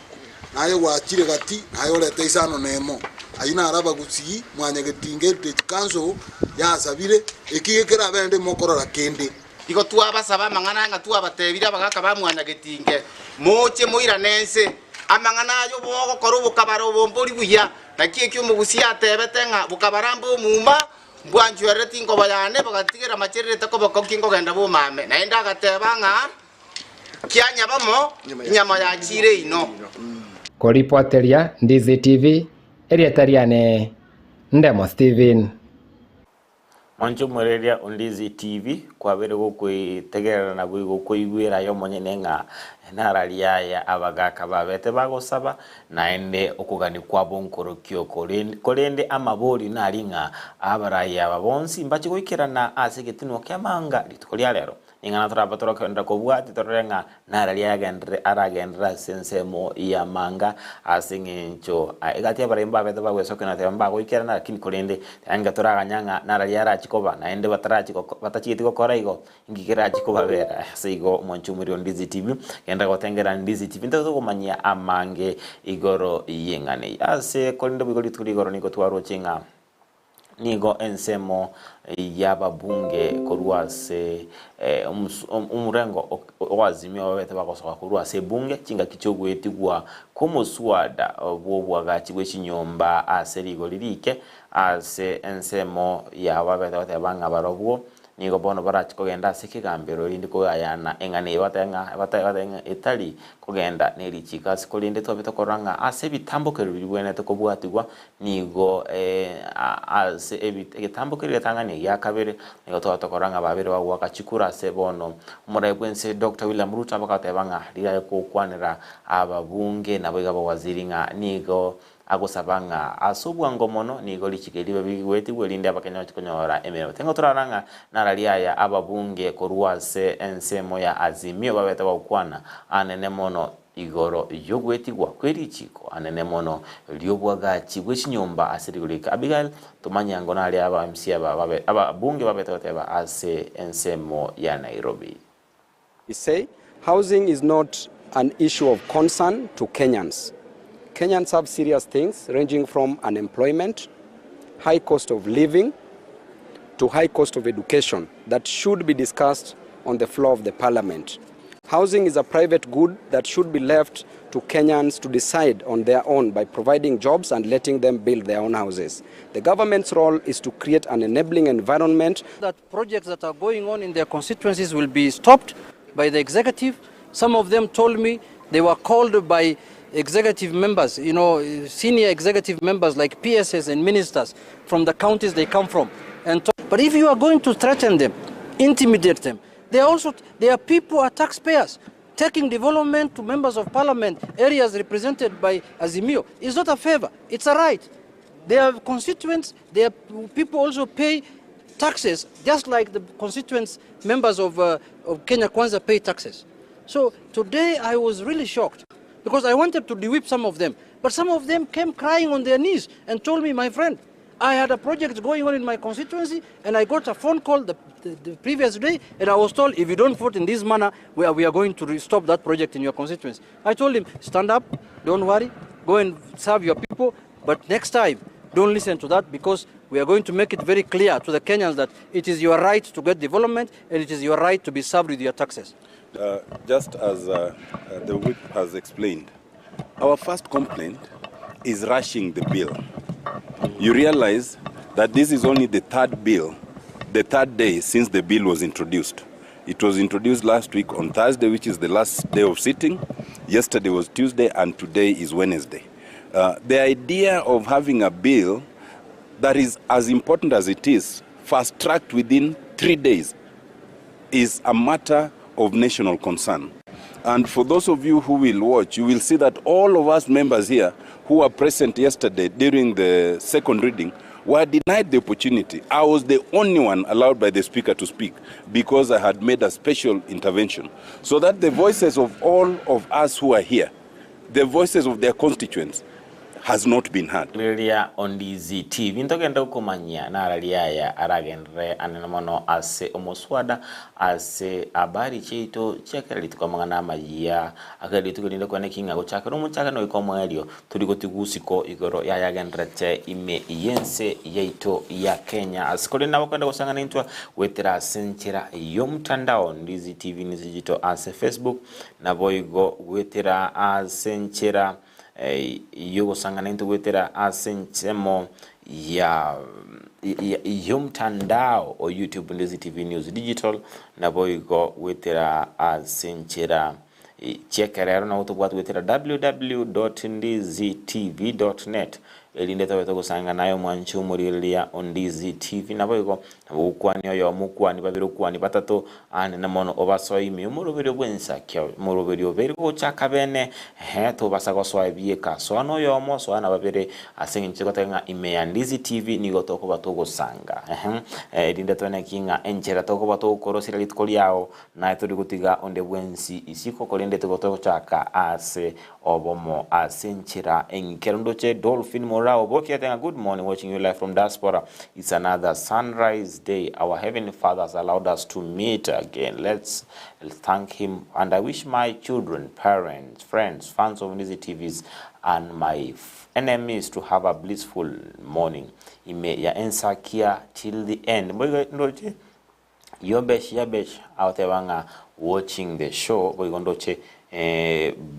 naye gwachire gati, naye orete isano nemo. Ayio naro abagusii Mwanyagetinga Heritage Council yasabire, eki gekerabe naende mokorora kende. Igo twabasaba amang'ana ng'a twabatebirie abagaaka ba Mwanyagetinge, Moche moirane ense. Amang'ana aya obogokora obokabara obo mbori buya. Naki ekio omogusii atebete ng'a bokabaramba omuma, mbwanchwerereti inkoba yane, bogatigera machererete koboko ki nkogenda bomame. Naende agateba ng'a kianyabamo inyama yachiire ino. Koripoteria Ndizi TV, erieta riane Ndemo Steven. Mwanche omoereria o Ndizi TV kwabeire gokoitegerera na boigo koigwera aye omonyene ng'a nararia aya abagaka babete bagosaba, naende okogania kwabo nkorokio korende amabori nari ng'a abarai aba bonsi mbache goikerana ase egetunwa ki'amanga rituko ria rero. Ning'ana toraba torokenderera kobwatia torore ng'a nararia ayagenderere aragenderere ase ensemo y'amanga ase eng'encho egati y'abarai mbabete bagwesokia na goteba mbagoikerana lakini korende enga toraganya ng'a nararia arachie koba naende batarachi goko batachieti gokora igo inki kerachie kobabera ase igo omwanchi omoria o Ndizi TV genderera gotengera Ndizi TV ntagete gokomanyia amange igoro y'eng'ana eye. Ase korende boigo rituko rigoro nigo twaroche ng'a. Nigo ensemo y'ababunge korwa ase omorengo o Azimio babete bagosoka korwa ase ebunge chingaki chi'ogoetigwa kw'omoswada bw'oboagachi bwe chinyomba ase rigori rike ase ensemo yabo babete goteba ng'a barobwo Nigo bono barache kogenda ase ekegambero, erinde kogayana eng'ana eye batebe ng'a batebe ng'a etari kogenda ne richiiko ase korende twabe tokorora ng'a ase ebitambokero biria bibwenerete kobwatigwa nigo ase ebi egetambokero egetang'ani egia kabere nigo twaba tokorora ng'a babere bagoaka chikura ase bono omorai bwense Doctor William Ruto abagateba ng'a riria aye gokwanera ababunge naboigo abawaziri ng'a nigo Agosaba ng'a ase obwango mono nigo richiko eri ribe rigwetigwe erinde Abakenya bachie konyora emeremo. Tengo torara ng'a narari aya ababunge korwa ase ensemo ya Azimio babete bagokwana anene mono igoro y'ogwetigwa kwe richiko anene mono ri'obwagachi bwe chinyomba ase rigoro eke. Abigail tomanye ango nari aba MC aba babe ababunge babete goteba ase ensemo ya Nairobi. We say housing is not an issue of concern to Kenyans. Kenyans have serious things ranging from unemployment, high cost of living, to high cost of education that should be discussed on the floor of the parliament. Housing is a private good that should be left to Kenyans to decide on their own by providing jobs and letting them build their own houses. The government's role is to create an enabling environment that projects that are going on in their constituencies will be stopped by the executive. Some of them told me they were called by executive members, you know, senior executive members like PSs and ministers from the counties they come from. And but if you are going to threaten them, intimidate them, they are also their people are taxpayers. Taking development to members of parliament, areas represented by Azimio, is not a favor, it's a right. Their constituents, their people also pay taxes, just like the constituents, members of, uh, of Kenya Kwanza pay taxes. So today I was really shocked because I wanted to whip some of them. But some of them came crying on their knees and told me, my friend, I had a project going on in my constituency and I got a phone call the, the, the previous day and I was told if you don't vote in this manner, we are, we are going to stop that project in your constituency. I told him, stand up, don't worry, go and serve your people, but next time, don't listen to that because we are going to make it very clear to the Kenyans that it is your right to get development and it is your right to be served with your taxes. Uh, just as uh, uh, the whip has explained, our first complaint is rushing the bill. You realize that this is only the third bill, the third day since the bill was introduced. It was introduced last week on Thursday, which is the last day of sitting. Yesterday was Tuesday, and today is Wednesday. Uh, the idea of having a bill that is as important as it is, fast tracked within three days, is a matter of national concern. And for those of you who will watch, you will see that all of us members here who were present yesterday during the second reading were denied the opportunity. I was the only one allowed by the speaker to speak because I had made a special intervention. So that the voices of all of us who are here, the voices of their constituents, has not been heard. Riria Ondizi TV ntogende gokomanyia narari aya aragenderere anene mono ase omoswada ase habari chiaito chia kera rituko amang'ana amayia akera rituko erinde kwane ki ng'a gochakera omochakano goika omoerio tori gotigwa usiko igoro yayagenderete ime y'ense yaito ya Kenya ase korende nabo okogenda gosang'ana intwe goetera ase enchera y'omotandao Ndizi TV News Digital ase Facebook naboigo goetera ase enchera. Y'ogosang'ana intwe goetera ase ensemo ya y'omtandao o YouTube Ndizi TV News Digital, naboigo goetera ase enchera chi'ekerero nabo tobwate goetera www.ndizitv.net erinde tobe togosang'ana aye omwanchi omorigereria o Ndizi TV naboigo nabo gokwania oyomo okwanie babere okwanie batato Aane mono obasoe ime y'omoroberio bw'ensakia, omoroberio obeire gochaka bene, ehe, tobasa gosoa ebieka. Soa noyomo, soa na babere, ase eng'encho egoteba ng'a ime ya Ndizi TV nigo tokoba togosanga. Ehe, erinde toeneki ng'a enchera tokoba togokorosera rituko riao, naye tori gotiga onde bwensi isiko, korende tigo togochaka ase obomo ase enchera engiya. Ndoche Dolphin Morao obokiete ng'a good morning watching you live from diaspora it's another sunrise day our heavenly father has allowed us to meet again let's thank him and I wish my children parents friends fans of Ndizi TVs and my enemies to have a blissful morning ime ya ensakia till the end Mboigo ndoche Yobesh Yabesh agoteba ng'a watching the show boigo ndoche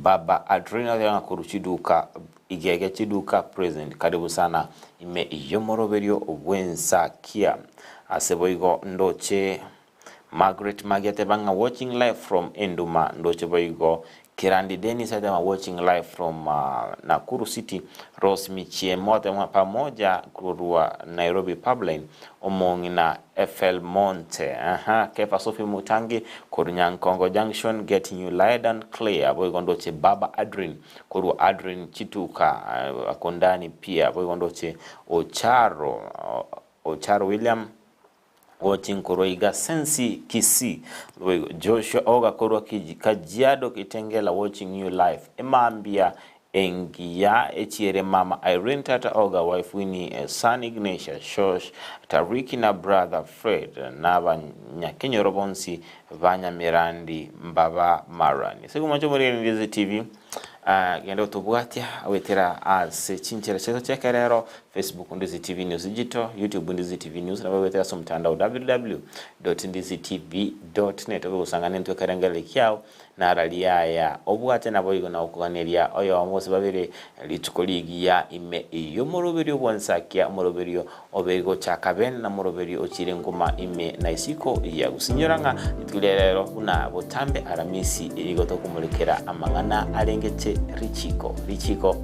Baba Adrine agoteba ng'a korwa chiduka igege chiduka present karibu sana ime yomoroberio bwensakia ase boigo ndoche Margaret Magi ateba ng'a watching live from Enduma ndoche boigo Kerandi Dennis ateba watching live from Nakuru City, Rose Michiemo ateba pamoja korwa Nairobi Pipeline, omong'ina FL Monte, aha, Kefa Sophie Mutangi korwa Nyankongo Junction getting you loud and clear, boigo ndoche Baba Adrin korwa Adrin Chituka Akondani pia, boigo ndoche Ocharo Ocharo William Gochi nkorwa iga Sensi Kisii boigo Joshua Oga korwa Kajiado Kitengela watching you live Emambia engiya echiere mama Irene tata Oga wife Winnie son Ignatia Shosh Tariki na brother Fred nabanyakenyoro bonsi ba Nyamirandi mbaba Marani Segumacho Morigereria Ndizi TV Genda gotobwatia goetera ase chinchera chiaito chi'ekerero, Facebook Ndizi TV News Digital, YouTube Ndizi TV News, nabo goetera ase omotandao www.ndizitv.net obe gosang'ana intwe ekerengererio kiao nara riaya obwate naboigo na gokoganeria oyomo gose babere rituko rigiya ime y'omoroberio bw'ensakia omoroberio Obe gochaka bene namoroberio ochiire nkuma ime na isiko ya gosinyora ng'a rituko ria rero buna botambe Aramisi nigo tokomorekera amang'ana arengeche richiko. Richiko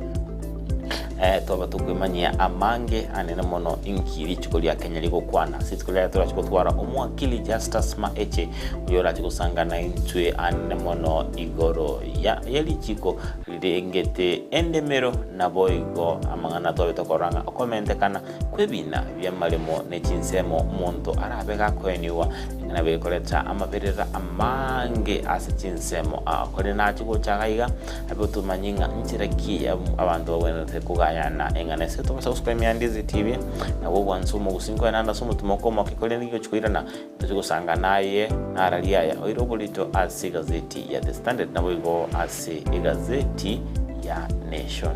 eh, twaba tokwemanyia amange anene mono inki richiko ria Kenya rigokwana. Ase rituko ria rero torache gotwara omwakili Justus Maeche oyo orache gosangana intwe anene mono igoro ya ye richiko rirengete endemero naboigo amang'ana twabe tokorora ng'a okomentekana kw'ebiina bi'amaremo ne chinsemo omonto arabe gakoenigwa, eng'ana bekoreta amaberera amange ase chinsemo. Korende nache gocha iga iga, abe otomanye ng'a nchera ki abanto bagwenerete kogayana eng'ana ase tobasa gosuka emianda ase etibi, nabo obwansu omogusi nkoenana ase omotimoko omoke, korende rigochia koirana tochie gosangana aye nararia aya oire oborito ase egazeti ya The Standard naboigo ase egazeti ya Nation.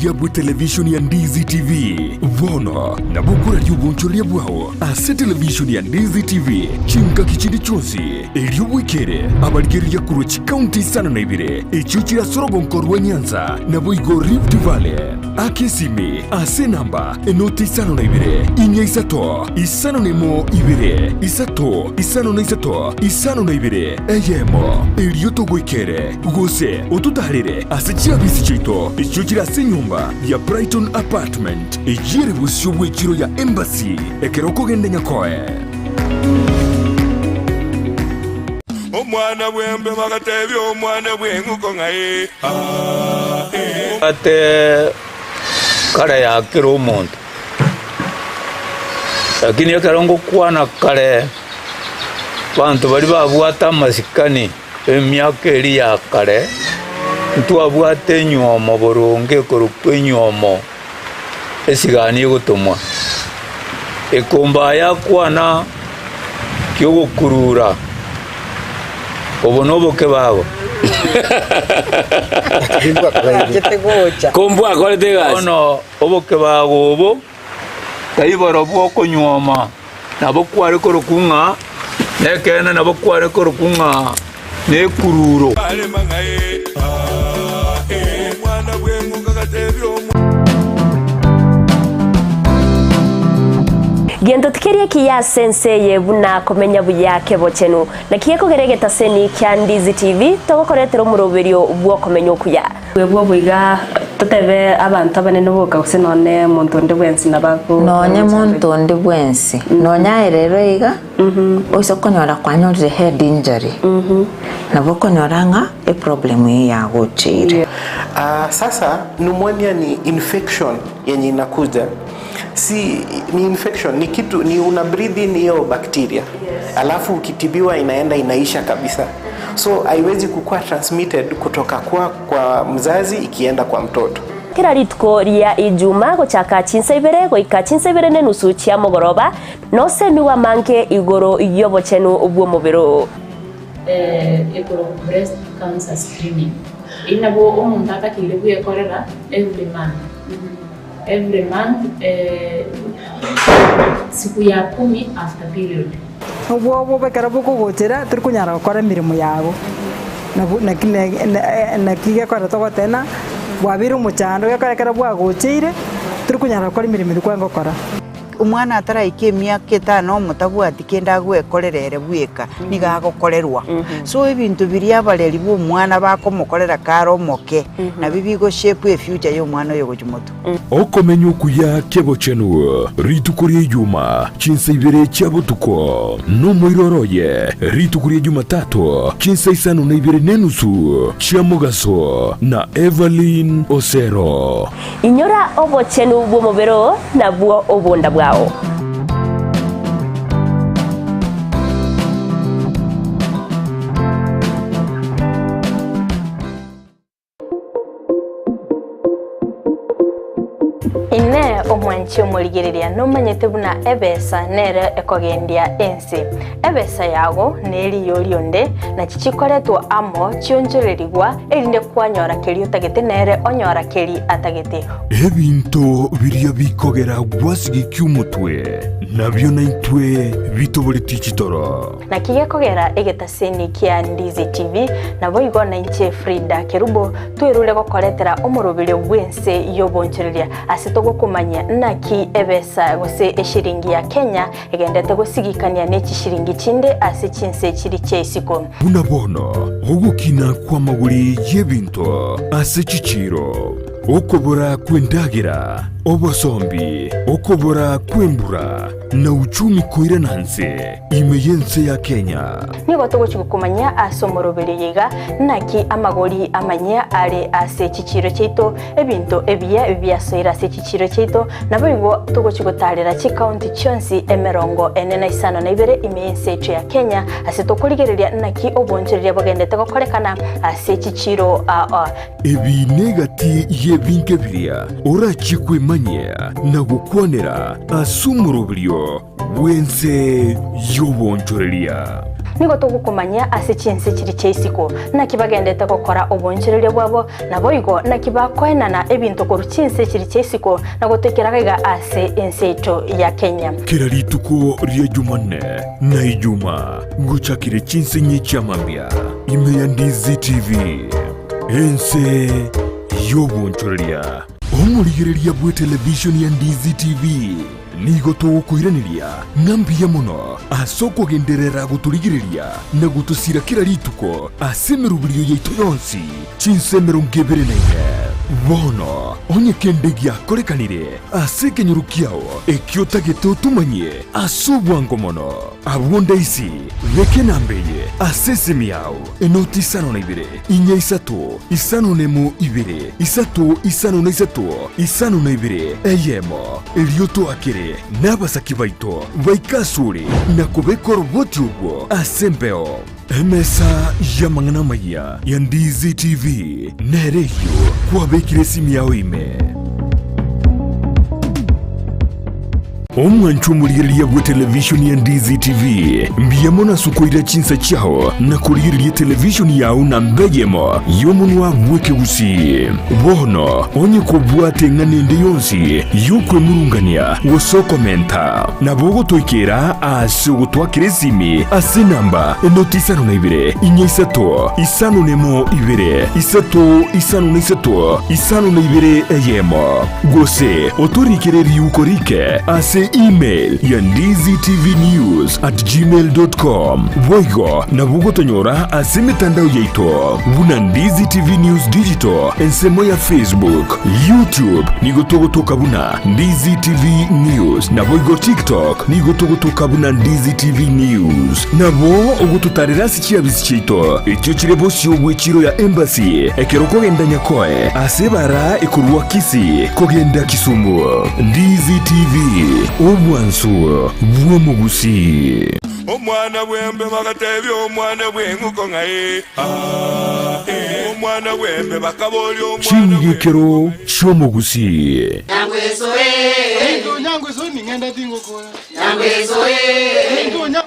Obuya bw'etelevishoni ya Ndizi TV. Bono nabo okoraria obonchoreria bwao ase televishoni ya Ndizi TV chingaki chinde chionsi, erio bwekere abarigereria korwa chikaunti isano na ibere echio chire ase orogonko rwa Nyanza naboigo Rift Valley. Aka esimi ase enamba enoti 52 4 isato isano na emo ibere isato isano na isato 52 eyemo, erio togoikere gose ototaarere ase chiabisi chiaito echio chire ase enyomba ya Brighton Apartment eyio ere bosio bw'echiro ya Embassy ekero okogenda Nyakoe. Omwana bw'embe bagatebia omwana bw'eng'uko ng'a ee, aa, ee. Ate kare ya kera omonto, lakini ekero ngokwana kare, abanto baria babwate amasikani emiaka eria ya kare, ntwabwate enywomo boronge ekorokwa enywomo esigani egotomwa. Ekomba yakwana ki'ogokurura, obo noboke babo. Kombwakorete egasi. Bono oboke bago obo tari borobwo okonyuoma, nabo kware korokwa ng'a nekeene, nabo kware korokwa ng'a nekururo. Gento tikeri ekiya ase ense eye buna komenya buya kebochenu. Naki gekogera egetaseni kia Ndizi TV togokoretera omoroberio bw'okomenya okuya. Bwebwo boiga totebe abanto abanene boka gose nonye monto onde bwensi nabo ago Nonye monto onde bwensi, nonye aye rero iga, oise konyora kwanyorire head injury, nabo okonyora ng'a eproblem eyio yagocheire. Ah, sasa pneumonia ni infection yenye inakuja si ni infection ni kitu ni una breathe in hiyo bacteria alafu ukitibiwa inaenda inaisha kabisa so haiwezi kukuwa transmitted kutoka kwa, kwa mzazi ikienda kwa mtoto Kera rituko ria Ijuma gochaka chinsa ibere goika chinsa ibere nenusu chia mogoroba, nosemigwe amange igoro y'obochenu bw'omobere oo. Ekorokwa breast cancer screening. Eyio nabo omonto atakeire bwekorera every month, every month siku ya kumi after period. Obwoba obo ekero bokogochera tori konyara gokora emeremo yago, nabo naki naki gekogera togoteba ng'a bwabeire omochando gekogera ekero bwagocheire tori konyara gokora emeremo eria kwarenge gokora. Omwana ataraika emiaka etano omotabwati kende agwekorera ere bweka, nigo agokorerwa. So ebinto biria abareri ba omwana bakomokorera kare omoke, nabio bigo shape efuture ya omwana oyo gochia motwe. Okomenya okuya kebochenu rituko ria Ijuma chinsa ibere chia botuko, nomoiroro oye rituko ria Jumatatu chinsa isano na ibere nenusu chia mogaso na Evelyn Osero. Inyora obochenu bw'omobere oo nabwo obonda bwao. Inee! Omwanchi omorigereria nomanyete buna ebesa nere ekogendia ense? Ebesa yago neriyo rionde, nachi chikoretwa amo chionchorerigwa, erinde kwanyora keria otagete nere onyora keria atagete. Ebinto biria bikogera gwasigekia omotwe, nabio naintwe bitoboretie chitoro. Naki gekogera egetaseni kia Ndizi TV, naboigo nainche Frida Kerubo twerure gokoretera omoroberio bw'ense y'obonchoreria ase togokomanyia naki ebesa gose eshiringi ya Kenya egendete gosigikania ne chishiringi chinde ase chinse chiri chia isiko. Buna bono ogokina kw'amagori y'ebinto ase chichiiro, okobora kw'endagera, obosombi, okobora kw'embura, na uchumi koirana nse. Ime y'ense ya Kenya. Nigo togochia gokomanyia ase omoroberio oyo iga, naki amagori amanyia are ase chichiiro chiaito, ebinto ebiya biasoire ase chichiiro chiaito, naboigo togochia gotaarera chikaunti chionsi emerongo ene na isano na ibere ime y'ense yaito ya Kenya, ase tokorigereria naki obonchoreria bogendete gokorekana ase chichiiro aa. Ebi negati y'ebinto biria orachie kwemanyia na gokwanera ase omoroberio bw'ense y'obonchoreria. Nigo togokomanyia ase chinse chiria chia isiko, naki bagendete gokora oboonchoreria bwabo, naboigo naki bakoenana ebinto korwa chinse chiria chia isiko na gotoikera iga ase ense yaito ya Kenya. Kera rituko ria Jumanne na Ijumaa ngochakire chinsinyi chia mambia ime ya Ndizi TV, ense y'obonchoreria. Omorigereria bw'etelevishoni ya Ndizi TV nigo togokoiraneria ng'a mbuya mono ase okogenderera gotorigereria na gotosira kera rituko ase emeroberio yaito yonsi chinsa 24. Bono onye kende giakorekanire ase ekenyoro kiao ekio otagete otomanyie ase obwango mono, abwo ndaisi beka enamba eye ase esimi yao, enoti isano na ibere, inya isato, isano nemo ibere, isato isano na isato, isano na ibere, eyemo. Erio toakere nabasaki baito baike asore na kobeka oroboti orwo ase embeo. Emesa y'amang'ana amayia ya Ndizi TV nere eyio kwabekire esimi yao ime. Omwanchwa omorigereria bw'etelevishoni ya Ndizi TV, mbuya mono ase okoira chinsa chiao na korigereria etelevishoni yao namba eyemo y'omonwa bw'ekegusii. Bono onye kobwate eng'ana ende yonsi y'okwemurungania gose okomenta, nabo ogotoikera ase ogotwakera esimi ase enamba enoti isano na ibere, inya isato, isano nemo ibere, isato isano na isato, isano na ibere eyemo. Gose otorikere riuko rike ase email ya ndizitvnews@gmail.com. Boigo nabo ogotonyora ase emetandao yaito buna Ndizi TV News Digital ensemo ya Facebook, YouTube nigo togotoka buna Ndizi TV News naboigo TikTok nigo togotoka buna Ndizi TV News. Nabo ogototarera ase chiabisi chiaito echio chire bosio bw'echiro ya Embassy ekero okogenda Nyakoe ase ebara ekorwa Kisii kogenda Kisumu. Ndizi TV, obwansu bw'omogusii. Omwana bw'embe bagatebia omwana bw'eng'uko ng'a ee, aa, ee. Omwana bw'embe bakaboria omwana Ching'igekero chi'omogusii.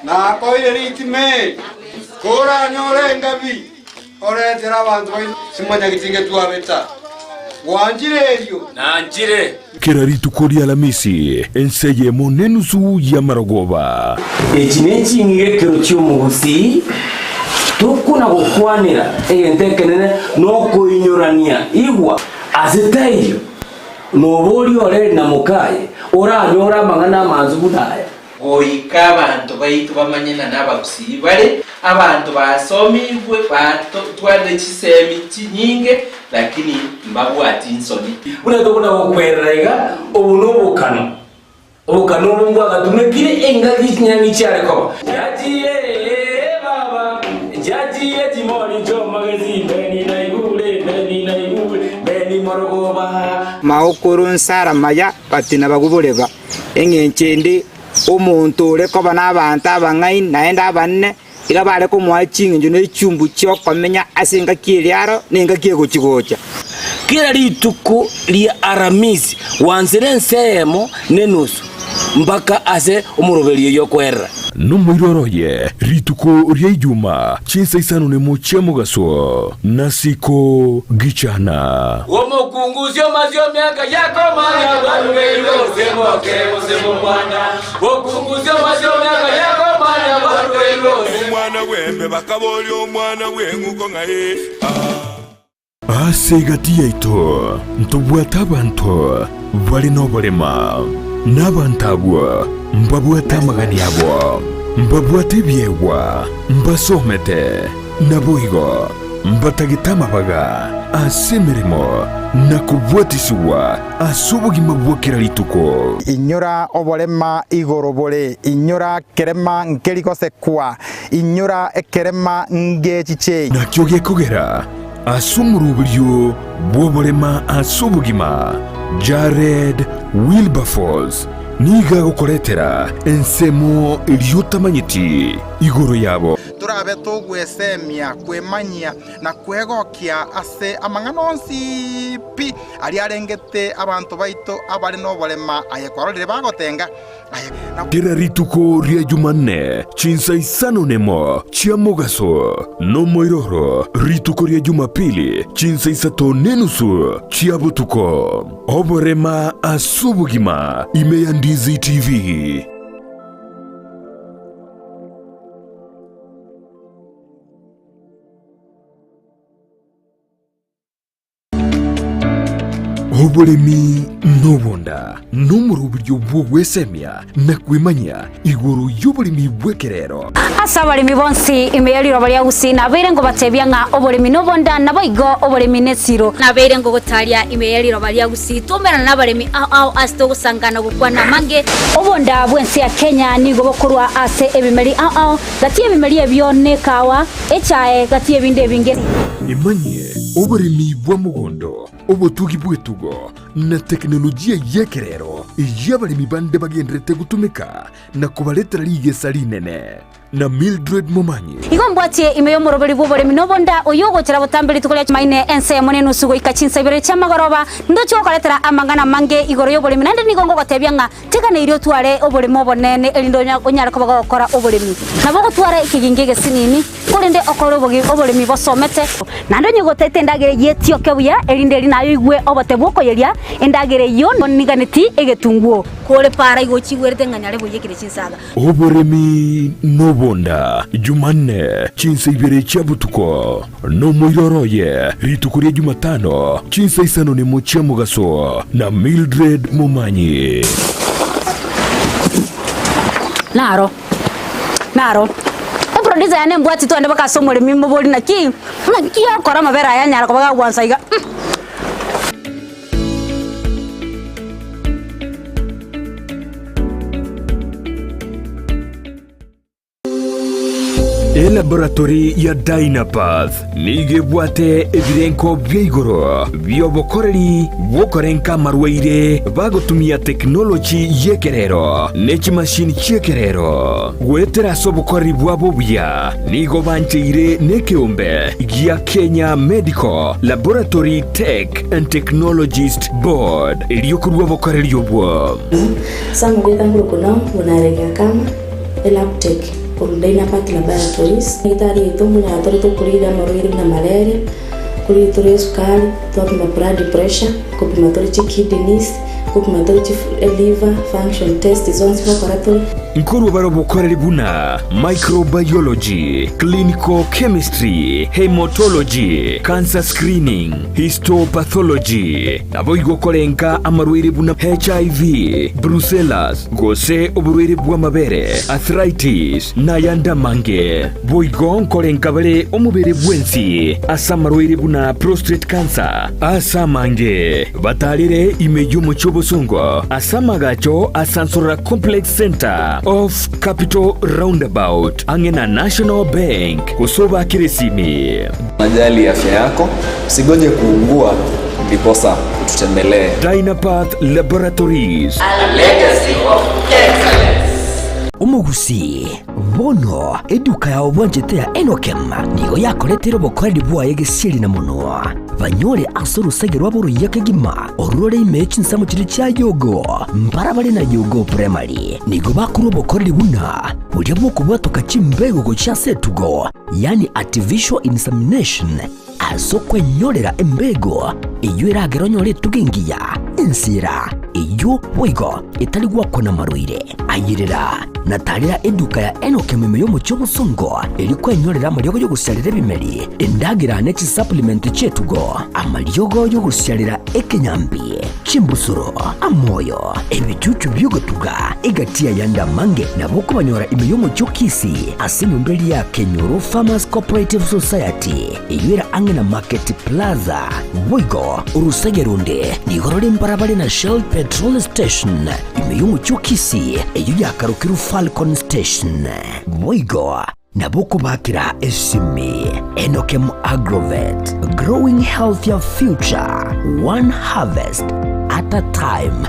Nakoire ritime, koranyore engabi, oretere abanto baino simwanyagetinge twabeta. Gwanchire erio? Nanchire. Kera rituko ri'Alamisi, ense eyemo nenusu y'amarogoba. Echi neching'igekero chi'omogusii, tokona gokwanera egento ekenene nokoinyorania. Igwa! Ase taiyo noboria ore na mokaye oranyore amang'ana amansu buna aya. Goika abanto baito bamanye ng'a nabagusii bare abanto basomigwe batwarire chisemi chinyinge lakini mbabwati nsoni. Buna tokona gokwerera iga, obo nobokano, obokano obo mbwagatumekire engaki chinyang'i chiare koba. Chiachire ee baba, chiachire chimori chi'omogesi, Beni naigure, Beni naigure, Beni morogoba. Maokoro nsara maya batina baguboreba. Engencho ende, omonto ore koba nabaanto abang'aini naende abanene, iga bare komoa ching'encho ne chumbu chi'okomenya ase engaki eria aro na engaki egochi-gocha. Kera rituko ria Aramisi gwansera ense eyemo nenusu mpaka ase omoroberio oyio okoerera. Nomoiroro oye rituko ria Ijuma chinsa isano nemo chia mogaso, nasiko gichana. Omokungu omasio miaka yakomanya barugeirwe gose moke gose mokwana Omokungu omasio miaka yakomanya barugeirwe gose Omwana bw'embe bakaboria omwana bw'eng'uko ng'a ee, aa. Ase egati yaito ntobwate abanto bare noborema, na abanto abwo mbabwate amagani abo, mbabwate ebiegwa, mbasomete, Naboigo mbatagete amabaga ase emeremo na kobwatisigwa ase obogima bwa kera rituko. Inyora oborema igoro bore, inyora kerema nkeri gosekwa, inyora ekerema ngechiche. Nakio gekogera ase omoroberio bw'oborema ase obogima, Jared Wilberforce nigo agokoretera ensemo eria otamanyeti igoro yabo. Torabe togwesemia, kwemanyia, na kwegokia ase amang'ana onsi pi aria arengete abanto baito abare noborema aye kwarorire bagotenga, aye na. Kera rituko ria Jumanne chinsa isano nemo chia mogaso, nomoiroro rituko ria Jumapili chinsa isato nenusu chia botuko. Oborema ase obogima ime ya Ndizi TV. Oboremi nobonda nomoroberio bw'ogwesemia na kwemanyia igoro y'oboremi bw'ekerero. Ase abaremi bonsi ime ye riroba ria Gusii nabeire ngobatebia ng'a oboremi nobonda, naboigo oboremi nesiro. Nabeire ngogotaria ime ye riroba ria Gusii twaumerana nabaremi ao ao ase togosangana gokwana amange. Obonda bw'ense ya Kenya nigo bokorwa ase ebimeri ao ao, gati y'ebimeri ebio nekawa, echae, gati y'ebinde ebinge. Emanyie oboremi bwa mogondo, obotugi bw'etugo, na tekinolojia y'ekerero eyio abaremi bande bagendererete gotumeka na kobaretera rigesa rinene. Na Mildred Momanyi. Igo mbwatie ime y'omoroberi bw'oboremi nobonda, oyio ogochera botambe rituko ria Chumaine ensemo nenusu goika chinsa ibere chi'amagoroba, ndoche gokoretera amang'ana amange igoro y'oboremi, naende nigo ngogotebia ng'a Teganeirie otware oboremo obonene, erinde onyare koba gogokora oboremi. Nabo ogotwara ekegingi egesinini, korende okore oboremi bosomete. Naende onye gotaete endagera eyio etioke buya, erinde eri naye oigwe obote bw'okoyeria endagera eyio niganeti egetunguo. Kore para igo ochigwerete ng'a nyare boiyekire chinsaga. Oboremi nobonda, Jumanne, chinsa ibere chia botuko, nomoiroro oye, rituko ria Jumatano, chinsa isano nemo chia mogaso, na Mildred Momanyi. Naro, naro. Eproducer yane embwati twende mpaka ase omoremi mobori naki, naki okora amabere aya anyara koba gagwansa iga. Elaboratory ya Dynapath nigo ebwate ebirenko bia igoro bi'obokoreri bw'okorenka amarwaire bagotumia tekinoloji y'ekerero ne chimashini chi'ekerero. Goetera ase obokoreri bwabo obuya nigo bancheire nekeombe gia Kenya Medical Laboratory Tech and Technologist Board erio korua obokoreri obwo. Samugeta ngurukuna buna Kama Elabtech korwa Dynapath Laboratories. Daktari oito mbuna tore tokorigia amarwaire buna malaria, korigia tore esukari, twapima blood pressure, kopima tore chikidneys, kopima tore chi liver function test zonsi gokora tore. Nkorwa bare obokoreri buna microbiology, clinical chemistry, haematology, cancer screening, histopathology, naboigo korenka amarwaire buna HIV, brucellas, gose oborwaire bw'amabere, arthritis, na ayande amange. Boigo nkorenka bare omobere bwensi ase amarwaire buna prostate cancer, ase amange batarire ime y'omochie obosongo ase amagacho a Sansorora Complex Centre off Capital Roundabout ang'e na National Bank gose obakere esimi. Unajali afya yako, usigoje kuugua ndiposa ututembelee. Dynapath Laboratories. A legacy of excellence. Omogusii, bono eduka yao bwanchete ya Enokem nigo yakoretire obokoreri bwaye gesieri na monwa. Banyore ase orosege rwabo oruya kegima, orwo rore ime ye chinsemo chiria chia Yogo, mbarabare na Yogo Primary. Nigo bakorwa obokoreri buna boria bw'okobwatoka chimbego gochia ase etugo, yaani artificial insemination, Ase okwenyorera embego eyio eragere onyore etugo engiya, ensira eyio boigo etari gwakwa namarwaire. Ayerera na tarera eduka ya Enock ime y'omochie obosongo erio kwenyorera amariogo y'ogosiarera ebimeri, endagera ne chisupplement chi'etugo, amariogo y'ogosiarera ekenyambi, chimbusuro, amoyo, ebichuchu bi'ogotuga, egati y'ayande amange nabo okobanyora ime y'omochie o Kisii ase enyomba eria ya Kenyoro Farmers Cooperative Society eyio ere ang'e na Market Plaza. Boigo orosege ronde nigo rore mbarabare na Shell Petrol Station ime y'omochie o Kisii eyio yakarokirwe Falcon Station. Boigo Nabo okobakera esimi. Enokem Agrovet, growing healthier future, one harvest at a time.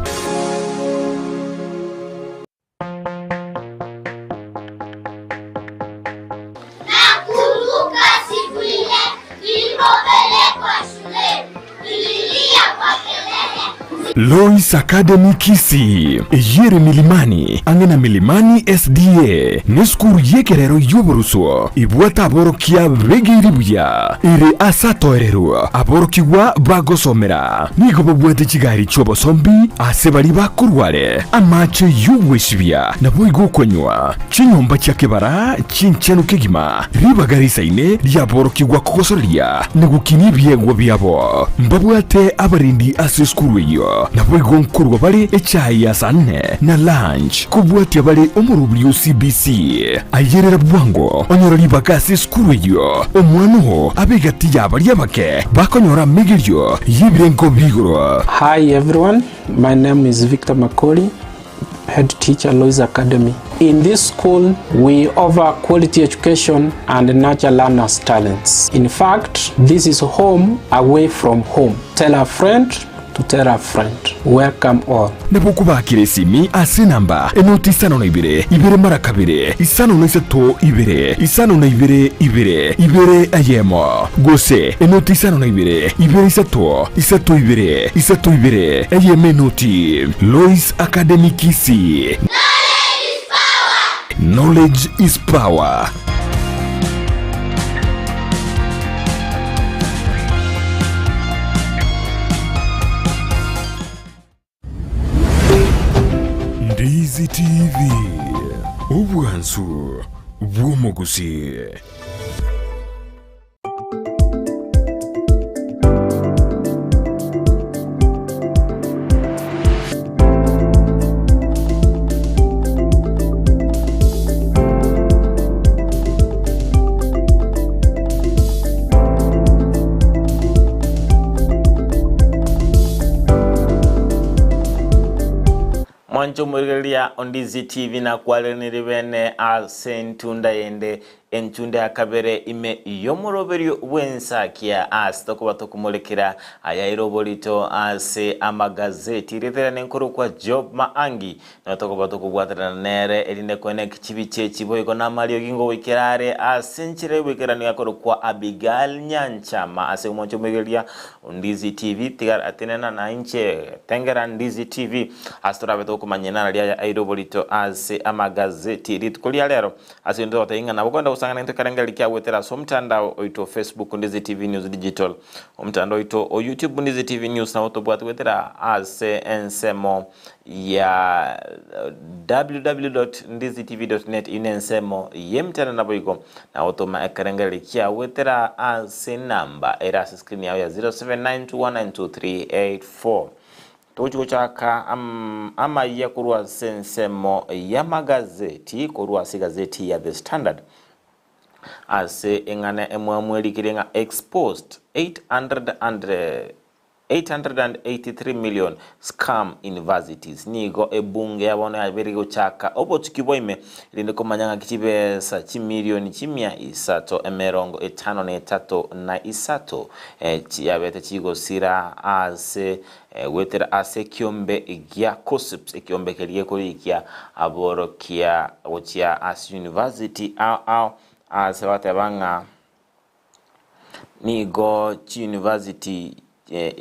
Lois Academy Kisii, eyio ere Milimani, ang'e na Milimani SDA, nesukuru y'ekerero y'oboruso ebwate aborokia begeiri buya, ere ase atoererwa aborokigwa bagosomera. Nigo babwate chigari chi'obosombi ase baria bakorware, amache y'ogwesibia, naboigo okonywa, chinyomba chia kebara chinchenu kegima, ribaga risaine riaborokigwa kogosoreria na gokinia ebiegwa biabo. Mbabwate abarendi ase esukuru eyio, naboigo nkorua bare echae ya saa nne na lunch, kobwatia bare omorobiri o CBC. Ayerera bwango onyore ribaga ase esukuru eyio, omwana oo abe egati ya baria abake bakonyora amegerio y'ebirengo bi'igoro. Hi everyone, my name is Victor Makori, head teacher Lois Academy. In this school, we offer quality education and nurture learners' talents. In fact, this is home away from home. Tell a friend to tell a friend. Welcome all. Nabo okobakera esimi ase enamba enoti isano na ibere, ibere mara kabere, isano na isato ibere, isano na ibere ibere, ibere eyemo, gose enoti isano na ibere, ibere isato, isato ibere, isato ibere, eyemo enoti. Lois Academy Kisii. Knowledge is power. Ndizi TV, obwansu bw'omogusii. Mwanche omorigereria o Ndizi TV nakwareranire bene ase entunda yende Enchunda ya kabere ime y'omoroberio bw'ensakia ase tokoba tokomorekera ayaire oborito ase amagazeti. Rietera nenkorokwa Job Maangi, nabo tokoba tokobwaterana nere erinde koeneki chibicha echi boigo namariogi ngogoikera are ase enchera y'oboikeranu yakorokwa Abigail Nyanchama ase omonche omoigereria o Ndizi TV. Tiga atenena nainche tengera Ndizi TV ase torabe tokomanyana naria aya aire oborito ase amagazeti rituko ria rero. Ase intwe togotebia ng'a nabo kwenda gosang'ana intwe ekerengererio kia goetera ase omotandao oito o Facebook Ndizi TV News Digital, omotandao oito o YouTube Ndizi TV News nabo tobwate goetera ase ensemo ya www.ndizitv.net eyio nensemo y'emetandao naboigo nagotoma ekerengererio kia goetera ase enamba ere ase screen yao ya 0792192384. Togochia gochaka amayia korwa ase ensemo y'amagazeti, korwa ase egazeti ya The Standard, ase eng'ana emwamu erikire ng'a Exposed 800 883 million scam universities. Nigo ebunge ya bono yabeire gochaka obotuki bwa ime erinde komanya ng'aki chibesa chimilioni chimia isato emerongo etano na etato na isato chiabete chigosira ase Goetera ase ekiombe gia KUSSPS, ekiombe keria gekorikia aborokia gochia ase university ao ao ase bateba ng'a nigo chiuniversity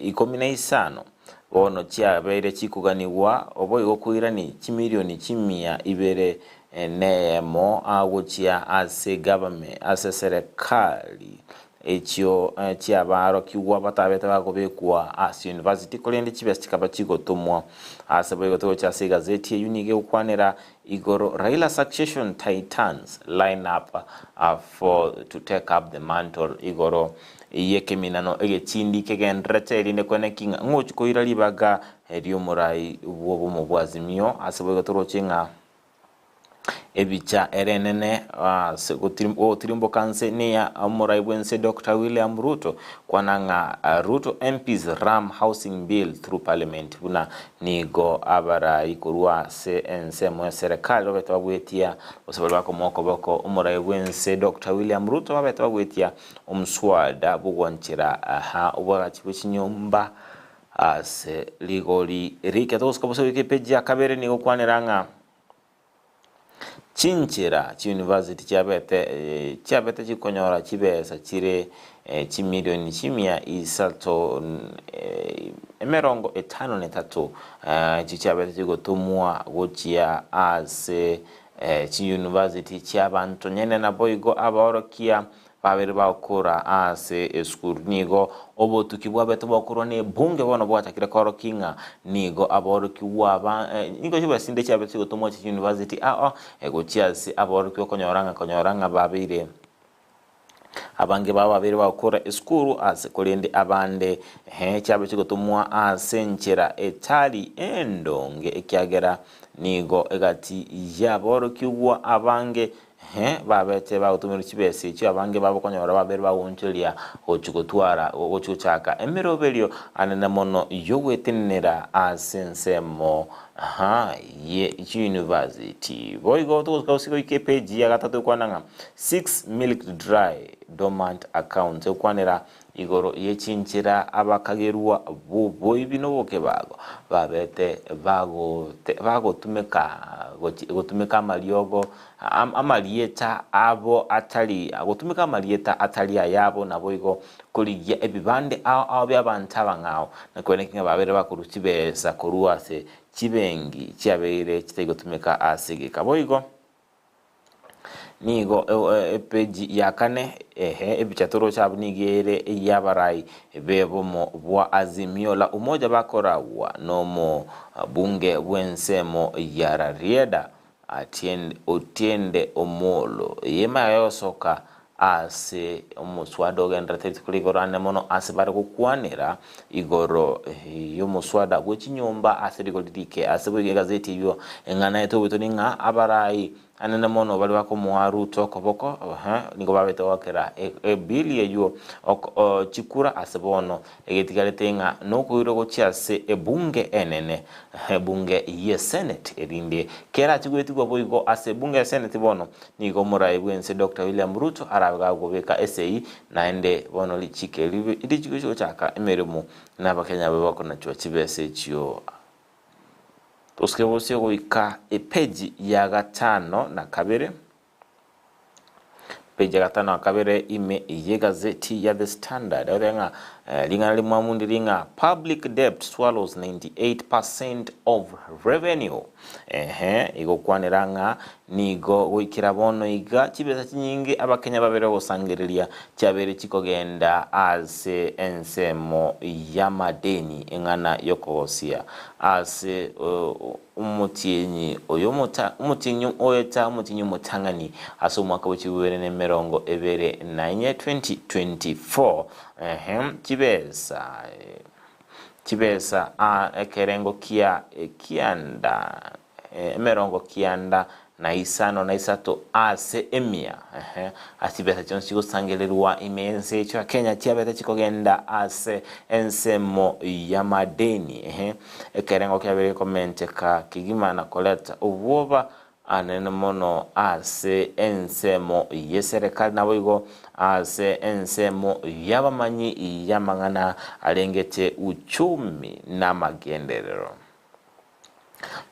ikomi na isano bono chiabeire chikoganigwa oboigo koirani chimilioni chimia ibere neyemo gochia ase government ase serikali Echio chiabaarokigwa batabete bakobekwa ase university, korende chibesa chikaba chigotomwa. Ase boigo togocha ase egazeti eyio nigo egokwanera igoro Raila succession titans line up for to take up the mantle igoro y'ekeminano egechindi kegendererete erinde koeneki ng'a ng'ochi koira ribaga ri'omorai bw'obomo bwa Azimio. Ase boigo toroche ng'a Ebicha ere enene ase gotirimboka nse neya omorai bwense Doctor William Ruto kwana ng'a Ruto MPs ram housing bill through parliament buna nigo abarai korwa ase ensemo ya serikali babete bagwetia gose baria bakomoa okoboko omorai bwense Doctor William Ruto babete bagwetia omswada bwogwanchera aha obwagachi bwe chinyomba ase rigori rike. Togosuka bosa goika epeji ya kabere nigo okwanera ng'a. Chinchera chiuniversity chiabete chiabete chikonyora chibesa chire chimilioni chimia isato emerongo etano na etato echio chiabete chigotomwa gochia ase chiuniversity chiabanto nyene naboigo abaorokia Babere bagokora ase esukuru. Nigo obotuki bwabete bokorwa nebunge bono bwachakire koorokia ng'a nigo aborokigwa aba nigo chibesa chinde chiabete chigotomwa chiuniversity ao gochia ase aborokigwa konyora ng'a konyora ng'a babeire abange babo babeire bagokora esukuru ase korende abande ehe chiabe chigotomwa ase enchera etari endonge ekiagera nigo egati yaborokigwa abange Ehe, babete bagotomerwa chibesa echio, abange babo konyora babere bagoonchoria gochia gotwara gochia gochaka emeroberio anene mono y'ogwetenenera ase ensemo aha ye chiuniversity. Boigo togosuka gose goika epeji ya gatato ekwana ng'a Six milked dry dormant accounts egokwanera Igoro ye chinchera abakagerwa b'oboibi nobokebago babete bagotumeka gotumeka amariogo amarieta abo atari gotumeka amarieta atari ayabo naboigo korigia ebibande ao ao bi'abanto abang'ao, na kweneki ng'a babeire bakorua chibesa korwa ase chibenki chiabeire chitari gotumeka ase egeka. Boigo. Nigo epeji ya kane, ehe, ebicha toroche abwo nigo ere ey'abarai b'ebomo bwa Azimio la Umoja bakoragwa n'omobunge bw'ensemo ya Rarieda, Otiende Omollo. Eye maya yogosoka ase omoswada ogendererete rituko rigoro ane mono ase bare gokwanera igoro y'omoswada bwe chinyomba ase rigori rike. Ase boigo egazeti eyio eng'ana etobetwe ning'a abarai anene mono baria bakomoa Ruto okoboko nigo babete goakera ebili eyio chikura ase bono Egetigarete ng'a nokoirwa gochia ase ebunge enene, ebunge ye Senate, erinde kerache goetigwa boigo ase ebunge ya Senate bono nigo omorai bw'ense Doctor William Ruto arabe gakobeka esegi naende bono richiko eri richi gochaka emeremo na abakenya babe bakonachwa chibesa echio. Tosuke bosio goika epeji ya gatano na kabere. Page ya gatano na kabere ime y'egazeti ya The Standard ore ng'a ring'ana rimwamu ndiri ng'a public debt swallows 98% of revenue. Ehe, igokwanera ng'a nigo goikera bono iga chibesa chinyinge abakenya babere gosangereria chiabeire chikogenda ase ensemo y'amadeni eng'ana y'okogosia ase Omotienyi oyo omotienyi oeta omotienyi omotang'ani ase omwaka bwe chibibere na emerongo ebere na inye, 2024, ehe, chibesa chibesa a ekerengo kia ekianda emerongo kianda na isano na isato ase emia, ehe, ase chibesa chionsi chigosangererwa ime y'ense yaito ya Kenya chiabete chikogenda ase ensemo y'amadeni, ehe, ekerengo kiabeire gekomenteka kegima na koreta obwoba anene mono ase ensemo y'eserekari naboigo ase ensemo y'abamanyi y'amang'ana arengete uchumi namagenderero.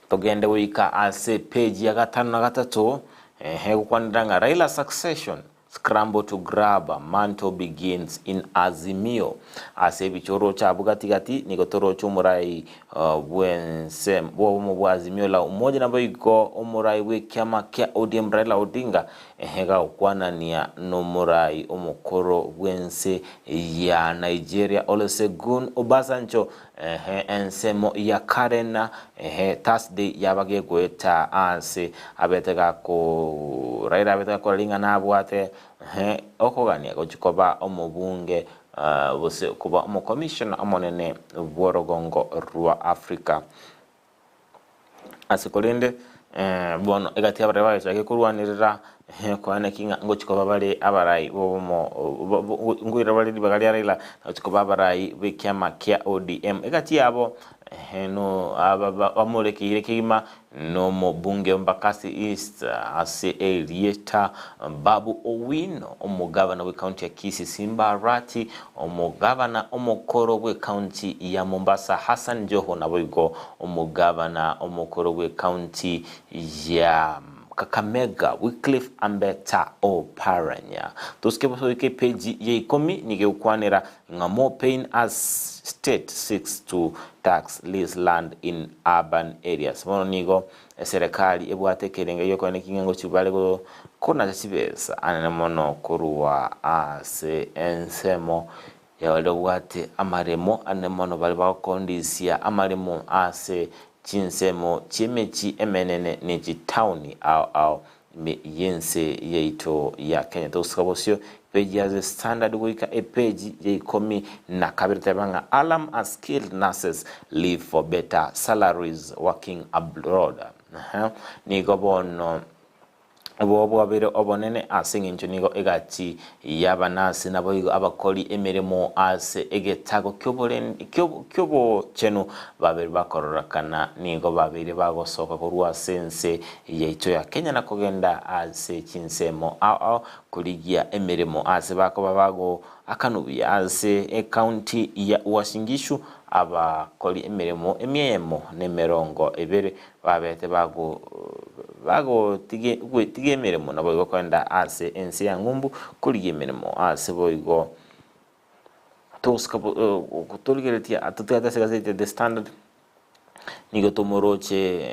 Togende goika ase page ya gatano na gatato, ehe, egokwanera ng'a Raila succession scramble to grab mantle begins in Azimio. Ase ebicha oroche abwo gati gati nigo toroche omorai bwense bw'obomo bwa Azimio la Umoja naboigo omorai bw'ekiama kia ODM Raila Odinga ehe gagokwanania nomorai omokoro bwense ya Nigeria Olusegun Obasanjo Ehe, ensemo ya kare na ehe, Thursday yaba gegoeta aase abete gako Raila abete gakora ring'ana abwate ehe, okogania gochia koba omobunge gose koba omocommissioner omonene bw'orogongo rwa Africa. Ase korende bono egati y'abarai bagachaka korwanerera koana ki ng'a ngochia koba bare abarai b'obomo nkoira bare ribaga ria Raila gochia koba abarai b'ekiama kia ODM. Egati yabo no aba bamorekeire kegima nomobunge o Embakasi East ase erieta Babu Owino, omogabana bw'ecounty ya Kisii Simba Arati, Omogabana omokoro bw'ecounty ya Mombasa Hassan Joho naboigo omogabana omokoro bw'ecounty ya Kakamega Wycliffe Ambeta Oparanya. Tosike bosoike epeji ya ikomi nigo egokwanera ng'a more pain as state seeks to tax lease land in urban areas. Bono nigo eserekari ebwate ekerengo giokoenda eking'e ngochia bare konacha chibesa anene mono korwa ase ensemo ya baria babwate amaremo anene mono baria bagokondisia amaremo ase chinsemo chi'emechie emenene ne chitaoni ao ao ime y'ense yaito ya Kenya. Togosika bosio epeji ya The Standard goika epeji ya ikomi na kabere teba ng'a Alarm as skilled nurses leave for better salaries working abroad. Nigo bono Obobe bwabeire obonene ase engencho nigo egati y'abanasi naboigo abakori emeremo ase egetago ki'obochenu babeire bakororekana nigo babeire bagosoka korwa ase ense yaito ya Kenya na kogenda ase chinsemo ao ao korigia emeremo ase bakoba bagoakanwa buya ase ecounty ya Uasin Gishu abakori emeremo emia eyemo na emerongo ebere Babete bagotiga emeremo naboigo kogenda ase ense ya ng'umbu korigia emeremo. Ase boigo torigereretie totwate ase egazeti ya The Standard, nigo tomoroche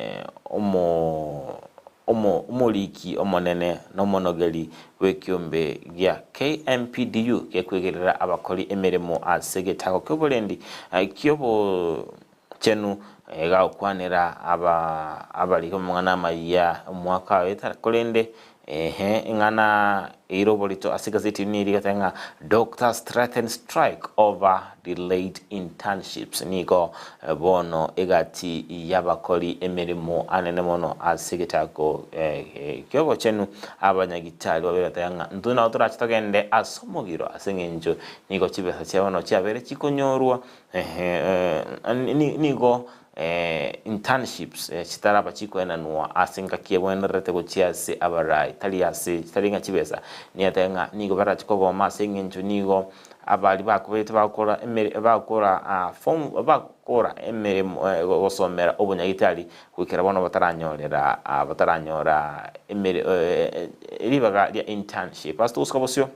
omoriki omonene na omonogeri bw'ekiombe gia KMPDU gekwegerera abakori emeremo ase egetago ki'oborendi ki'obochenu Egagokwanera aba abariki amang'ana amayia omwaka oye tari korende ehe eng'ana eire oborito ase egazeti eri neri egoteba ng'a Doctors threaten strike over delayed internships. Nigo bono egati y'abakori emeremo anene mono ase egetago ki'obochenu abanyagitari babere bateba ng'a intwe nabo torache togende ase omogiro ase eng'encho nigo chibesa chia bono chiabeire chikonyorwa Nigo internships chitaraba chikoenanwa ase engaki ebwenerete gochia ase abarai, tari ase tari ng'a chibesa, niatebe ng'a nigo barache kogoma ase eng'encho nigo abaria bakobete bagokora emere bagokora form bagokora emeremo gosomera obonyagitari goikera bono bataranyorera bataranyora emere ribaga ria internship. Ase togosuka bosio.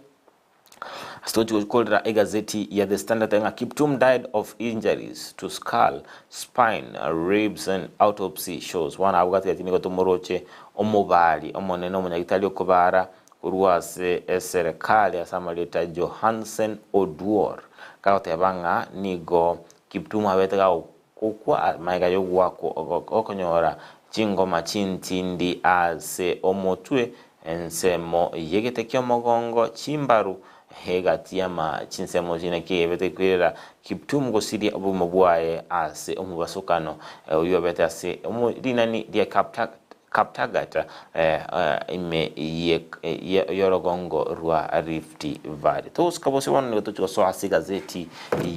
Ase togochia gokorera egazeti ya The Standard ng'a Kiptum died of injuries to skull, spine, ribs and autopsy shows. Bono abwo gati gati nigo tomoroche omobari omonene omonyagitari okobara korwa ase eserekari ase amarieta Johansen Oduor kagoteba ng'a nigo Kiptum abete gagokwa magega yogoakwa okonyora chingoma chintindi ase omotwe Ensemo y'egete ki'omogongo, chimbaru, egati y'ama chinsemo chine kiebete kwerera Kiptum gosiria obogima bwaye ase omobasokano oyio obete ase rinani ria Kaptagat ime y'orogongo rwa Rift Valley. Togosuka bosio bono nigo tochia gosoa ase egazeti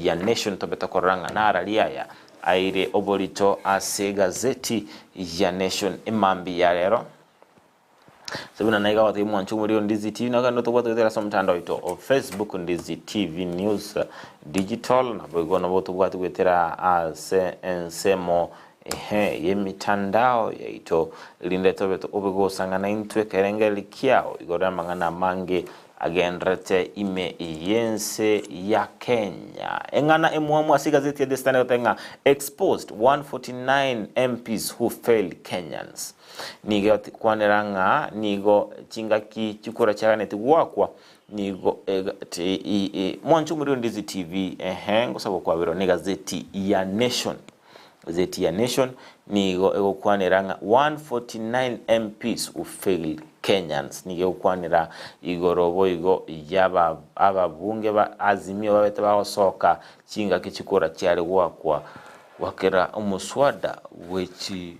ya Nation tobe tokorora ng'a narari aya aire oborito ase egazeti ya Nation emambia ya rero. Ase buna naiga gotebia mwanche omorero o Ndizi TV nabo kende tobwate goetera ase omotandao oito o Facebook Ndizi TV News Digital naboigo nabo tobwate goetera ase ensemo ehe y'emitandao yaito erinde tobe obe gosang'ana intwe ekerengererio kiao igoro y'amang'ana amange agendererete ime y'ense ya Kenya. Eng'ana emwamu ase egazeti ya The Standard egoteba ng'a Exposed 149 MPs who failed Kenyans. Nigo egokwanera ng'a nigo chingaki chikura chiaganeti goakwa, nigo mwanche omorero Ndizi TV ehe ngosaba okwaberwa ne egazeti ya Nation. Egazeti ya Nation nigo egokwanera ng'a 149 MPs who failed Kenyans. Nigo egokwanera igoro boigo ya ababunge ba Azimio babete bagosoka chingaki chikura chiare goakwa goakera omoswada bwe chi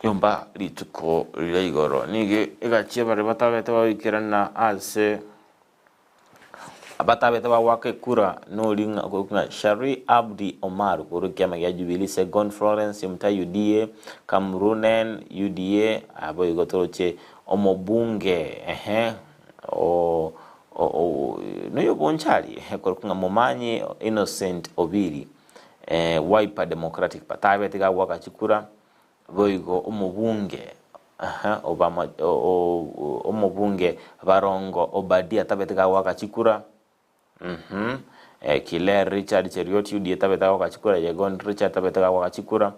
Nyomba rituko riria igoro. Nigo egachia baria batabete bagoikerana ase abatabete bagoaka ekura nori ng'a Shari Abdi Omar korwa ekiama gia Jubilee, Segon Florence Mutai UDA, Kamrunen UDA, aboigo toroche omobunge ehe o noyo Bonchari korokwa ng'a Momanyi Innocent Obiri. Wiper Democratic Party abete gagoaka chikura, boigo omobunge Aha, Obama, omobunge Barongo Obadia tabete gagoaka chikura. Mhm. Eh, Kiler Richard Cheruiyot UDA tabete gagoaka chikura. Yegon Richard tabete gagoaka chikura.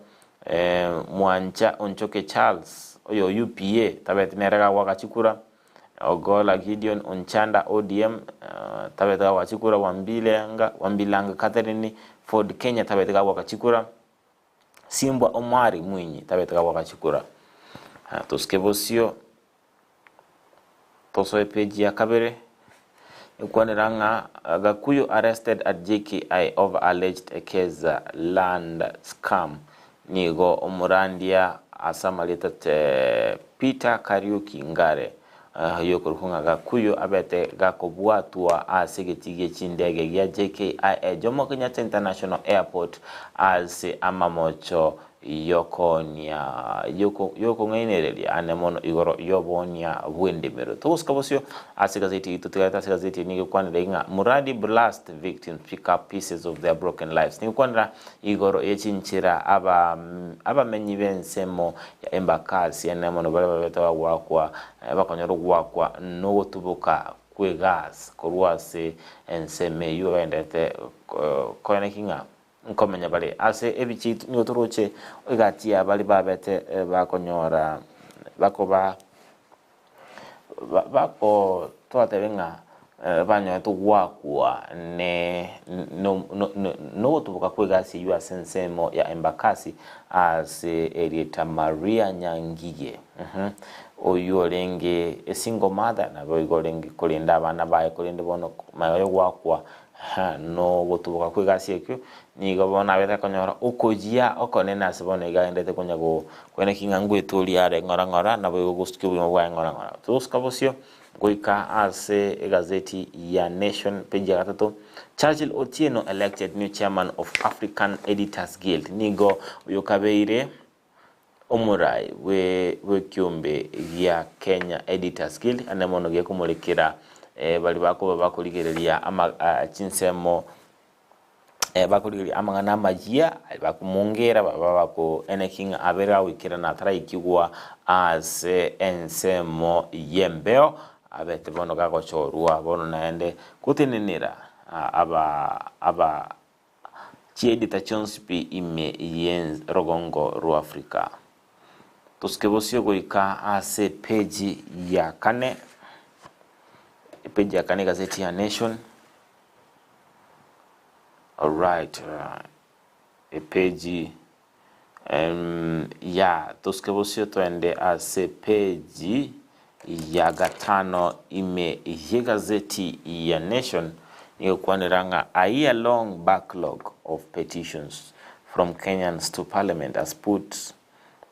Eh, Mwancha Onchoke Charles oyo UPA tabete nere gagoaka chikura. Ogolla Gideon Onchanda ODM eh, tabete gagoaka chikura. Wambilanga, Wambilanga Catherine Ford Kenya tabete gagoaka chikura. Simbwa Omwari Mwinyi tabete gagoaka chikura. Tosike bosio tosoe page ya kabere ekwanera ng'a Gakuyu arrested at JKI over alleged Ekeza land scam. Nigo omorandia ase amarieta Peter Kariuki Ngare oyokorokwa ng'a Gakuyu abete gakobwatwa ase egetii gie chindege gia JKIA Jomo Kenyatta International Airport ase amamocho y'okoonia y'okong'ainereria ane mono igoro y'oboonia bw'endemero. Togosuka bosio ase egazeti yaito tigarete ase egazeti eye nigo ekwanera ing'a Muradi blast victims pick up pieces of their broken lives. Nigo ekwanera igoro ye chinchera aba abamenyi b'ensemo ya Embakasi ane mono baria babete bagoakwa bakonyora ogoakwa nogotuboka kw'egas korwa ase ensemo eyio bagenderete koeneki ng'a Nkomenya bare ase ebichie nigo toroche egati ya baria babete bakonyora bakoba bako twatebe ng'a banyorete ogwakwa ne nogotuboka kw'egasi eyio ase ensemo ya Embakasi ase erieta Maria Nyangige oyio orenge a single mother naboigo orenge korenda abana baye korende bono magega yogwakwa Nogotuboka kw'egasi ekio, nigo bono abete akonyora okoyia okonene ase bono iga agenderete konya koeneki ng'a ngwetoria are ng'ora ng'ora, naboigo gosukia obogima bwaye ng'ora ng'ora. Togosuka bosio goika ase egazeti ya Nation page ya gatato, Churchill Otieno elected new chairman of African Editors Guild, nigo oyokabeire omorai bw'ekiombe gia Kenya Editors Guild ande mono gekomorekera baria bakoba bakorigereria chinsemo bakorigereria amang'ana amayia bakomongera baba bakoeneki ng'a abere agoikerana ataraikigwa ase ensemo y'embeo abete bono gagochorwa bono naende gotenenera aba aba Chiedita chionsi pi ime ye rogongo rwa Africa. Tosuke bosio goika ase epeji ya kane, epeji ya kane egazeti ya Nation. Alright, epeji ya tosuke bosio toende ase epeji ya gatano ime y'egazeti ya Nation nigo ekwanera ng'a a year long backlog of petitions from Kenyans to parliament has put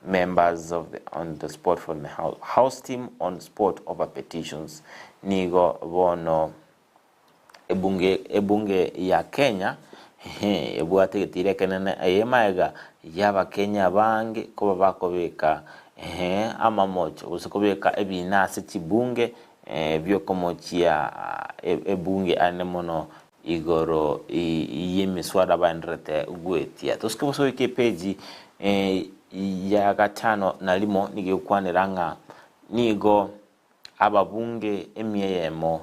members of the on the spot from the house, house team on spot over petitions nigo bono Ebunge ebunge ya Kenya ebwate egetiro ekenene eye magega y'Abakenya abange koba bakobeka amamocho gose kobeka ebina ase chibunge biokomochia ebunge ande mono igoro y'emiswada baendererete goetia. Tosuke bosa goika epeji ya gatano na rimo nigo egokwanera ng'a nigo Ababunge emia eyemo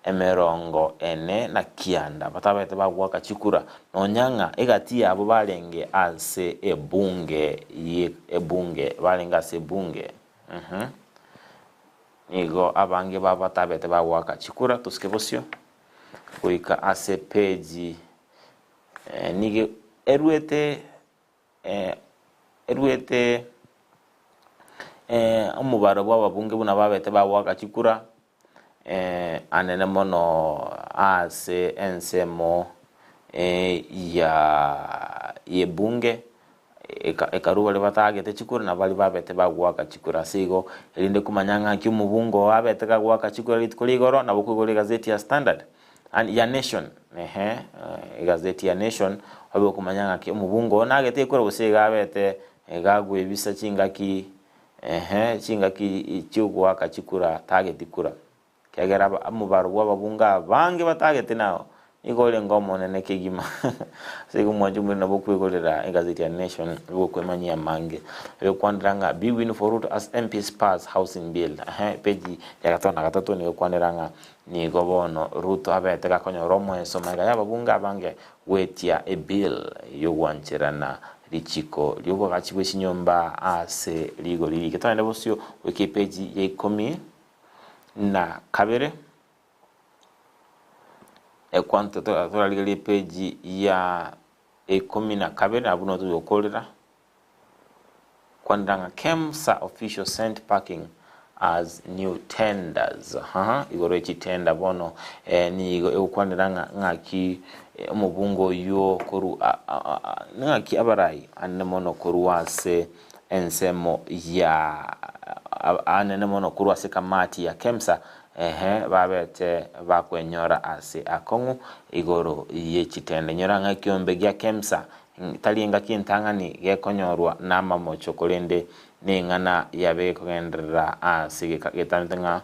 emerongo ene na kianda batabete bagoaka chikura, nonya ng'a egati yabo barenge ase ebunge ye ebunge barenge ase ebunge. Uhum. Nigo abange babo batabete bagoaka chikura, tosike bosio goika ase peji eh, nigo erwete Eruete omobaro bw'ababunge buna babete bagoaka chikura anene mono ase ensemo ya y'ebunge, ekarua baria batagete chikura na baria babete bagoaka chikura. Ase igo erinde komanya ng'aki omobunge oo abete kagoaka chikura rituko ria igoro, nabo okoigora egazeti ya Standard. And ya Nation, ehe, egazeti ya Nation, obe okomanya ng'aki omobunge oo nagete ekura gose iga abete iga agwebisa chingaki, ehe, chingaki chiogoaka chikura tageti kura. Ekiagera aba omobaro bwa ababunge abange batagete nao. Nigo orenge omonene kegima. Ase igo omwancho omonene nabo okwegorera egazeti ya Nation ogokwemanyia amange. Egokwanera ng'a Big win for Ruto as MPs pass housing bill. Ehe, peji ya gatano na gatato nigo ekwanera ng'a nigo bono Ruto abete gakonyora omoeso magega y'ababunge abange goetia ebill y'ogwancherana richiko ri'oboagachi bwe chinyomba ase rigori rike. Togende bosio goika epeji ya ikomi na kabere. Ekwanto torarigererie epeji ya ikomi na kabere abwo nabo togokorera, kwanera ng'a Kemsa official sent packing as new tenders aha igoro ye chitender bono nigo egokwanera ng'a ng'aki omobunge oywo korwa ng'aki abarai anene mono korwa ase ensemo ya anene mono korwa ase kamati ya Kemsa Ehe, babete bakwenyora ase akong'u igoro ye chitende. Nyora ng'a ekiombe gia Kemsa tari engaki entang'ani gekonyorwa namamocho, korende neng'ana yabe gekogenderera ase egeka getamete ng'a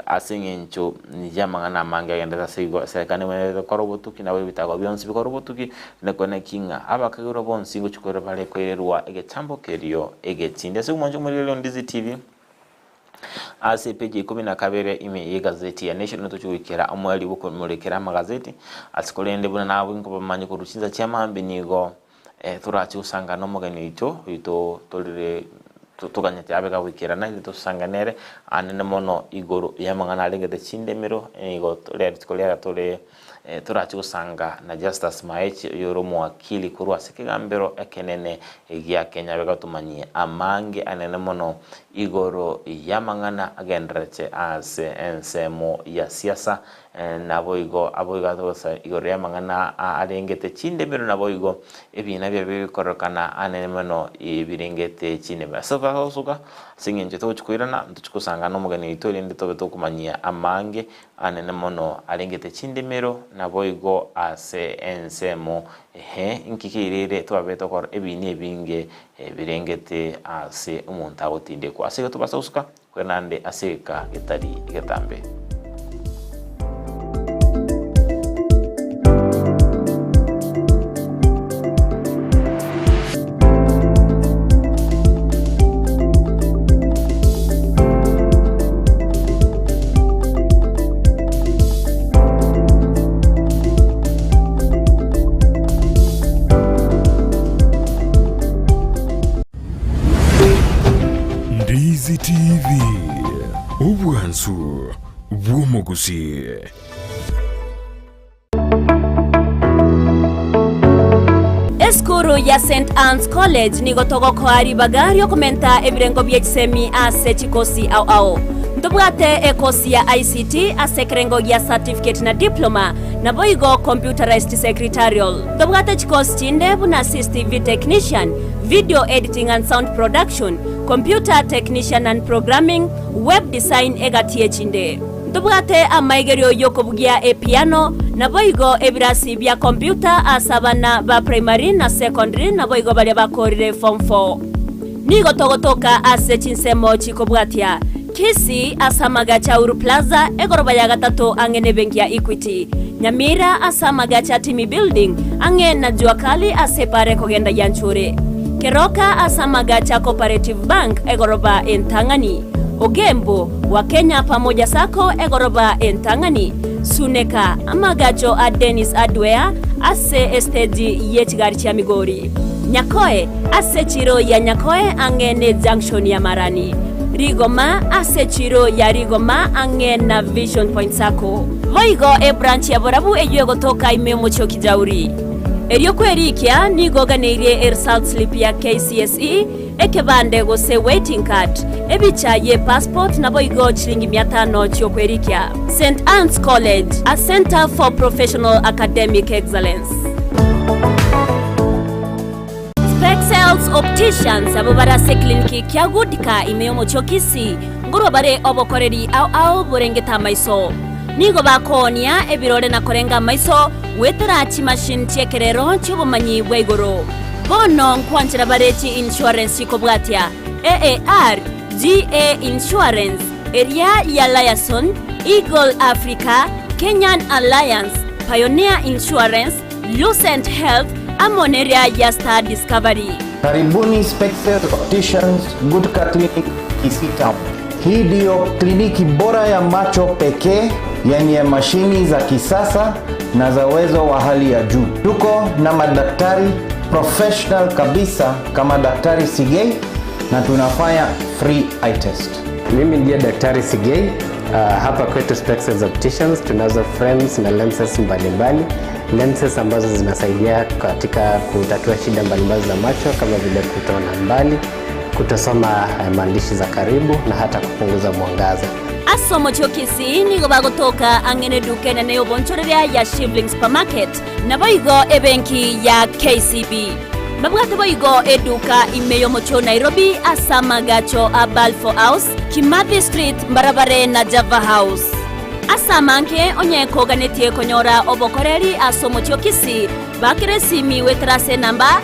ase eng'encho y'amang'ana amange agenderete ase igo eserekari nebwenerete gokora obotuki nabo ebitago bionsi bikore obotuki, nakwo naki ng'a abakagerwa bonsi ngochia kore bare koirerwa egetambo kerio egetindi. Ase omwancho omorigereria o Ndizi TV. Ase epeji ya ikomi na kabere ime y'egazeti ya Nation ntochie goikera omoerio bw'okomorekera amagazeti, ase korende buna nabwo nkobamanya korwa chinsa chia mambia nigo torache gosangana nomogeni oito, oito torire toganyete abe gagoikerana ere tosangane nere, anene mono igoro y'amang'ana arengete chindemero nigo rituko riaye tore Torache gosanga na Justus Maechi oyore omowakili korwa ase ekegambero ekenene gia Kenya begatomanyie amange anene mono igoro y'amang'ana agendererete ase ensemo ya siasa naboigo aboigo atogosa igoro y'amang'ana arengete chindemero naboigo ebina biabe bikororekana anene mono ebirengete chindemero. Ase totagosuka ase eng'encho togochi koirana ntochi gosanga nomogeni oito erinde tobe tokomanyia amange Anene mono arengete chindemero, naboigo ase ensemo, ehe, inki keirire twabe tokora ebiina ebinge birengete ase omonto agotindekwa. Ase igo tobasa gosuka kwenande ase egeka getari getambe. Ndizi TV, obwansu bw'omogusii. Esukuru ya St Anne's College nigo togokoa ribaga riokomenta ebirengo bie chisemi ase chikosi ao ao. Ntobwate ekosi ya ICT ase ekerengo gia certificate na diploma, naboigo computerized secretarial. Ntobwate chikosi chinde buna CCTV technician, video editing and sound production, computer technician and programming, web design egati echinde. Ntobwate amaigerio y'okobugia epiano, naboigo ebirasi bia computer ase abana ba primary na secondary naboigo baria bakoorire form four. Nigo togotoka ase chinsemo chikobwatia, Kisii ase amagacho a Uhuru Plaza, egoroba ya gatato ang'e nebenki ya Equity, Nyamira ase amagacho a Timi Building ang'e na Jua Kali ase epara ekogenda Gianchure, Keroka ase amagacho a Cooperative Bank egoroba entang'ani. Ogembo, wa Kenya Pamoja Sacco egoroba entang'ani, Suneka, amagacho a Dennis Hardware ase esteji ye chigari chia Migori, Nyakoe, ase echiro ya Nyakoe ang'e ne junction ya Marani, Rigoma, ase echiro ya Rigoma ang'e na Vision Point Sacco. Boigo ebranch ya Borabu eyio egotoka ime omochie o Kijauri. Erio kwerikia nigo oganeirie eresult slip ya KCSE, Ekebande gose waiting card, ebicha ye passport naboigo chiringi mia tano chiokwerikia. St Anne's College, a centre for professional academic excellence. Spexels Opticians abwo bare ase ekliniki kia Goodcare ime y'omochie o Kisii nkorwa bare obokoreri ao ao borengete amaiso. Nigo bakoonia ebirore na korenga amaiso goetera chimachine chi'ekerero chi'obomanyi bwa igoro. Bono nkwanchera bare chi insurance chikobwatia, AAR, GA Insurance, eria ya Liaison, Eagle Africa, Kenyan Alliance. Pioneer Insurance, Lucent Health, amo neria ya Star Discovery. Karibuni Spectre Opticians Gutka Clinic Kisii Town. Hii ndiyo kliniki bora ya macho pekee yenye mashini za kisasa na za uwezo wa hali ya juu. Tuko na madaktari professional kabisa kama Daktari Sigei na tunafanya free eye test. Mimi ndiye Daktari Sigei. Hapa kwetu Spectres Opticians tunazo frames na lenses mbalimbali, lenses ambazo zinasaidia katika kutatua shida mbalimbali za macho kama vile kutoona mbali, kutosoma maandishi za karibu na hata kupunguza mwangaza. Ase omochie o Kisii nigo bagotoka ang'e neduka enene y'obonchoreria ya Shivling Supermarket, naboigo ebenki ya KCB. Babwate boigo eduka ime y'omochie o Nairobi ase amagacho a Balfour House, Kimathi Street mbarabare na Java House. Ase amange onye koganetie konyora obokoreri ase omochie o Kisii, bakera esimi goetera ase enamba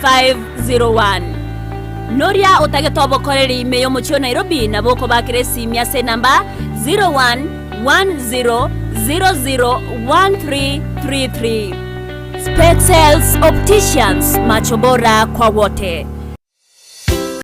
0110505501. Noria otagete obokoreri ime y'omochie o Nairobi nabo okobakera esimi ase enamba 0110001333. Specsales Opticians, macho bora kwa wote.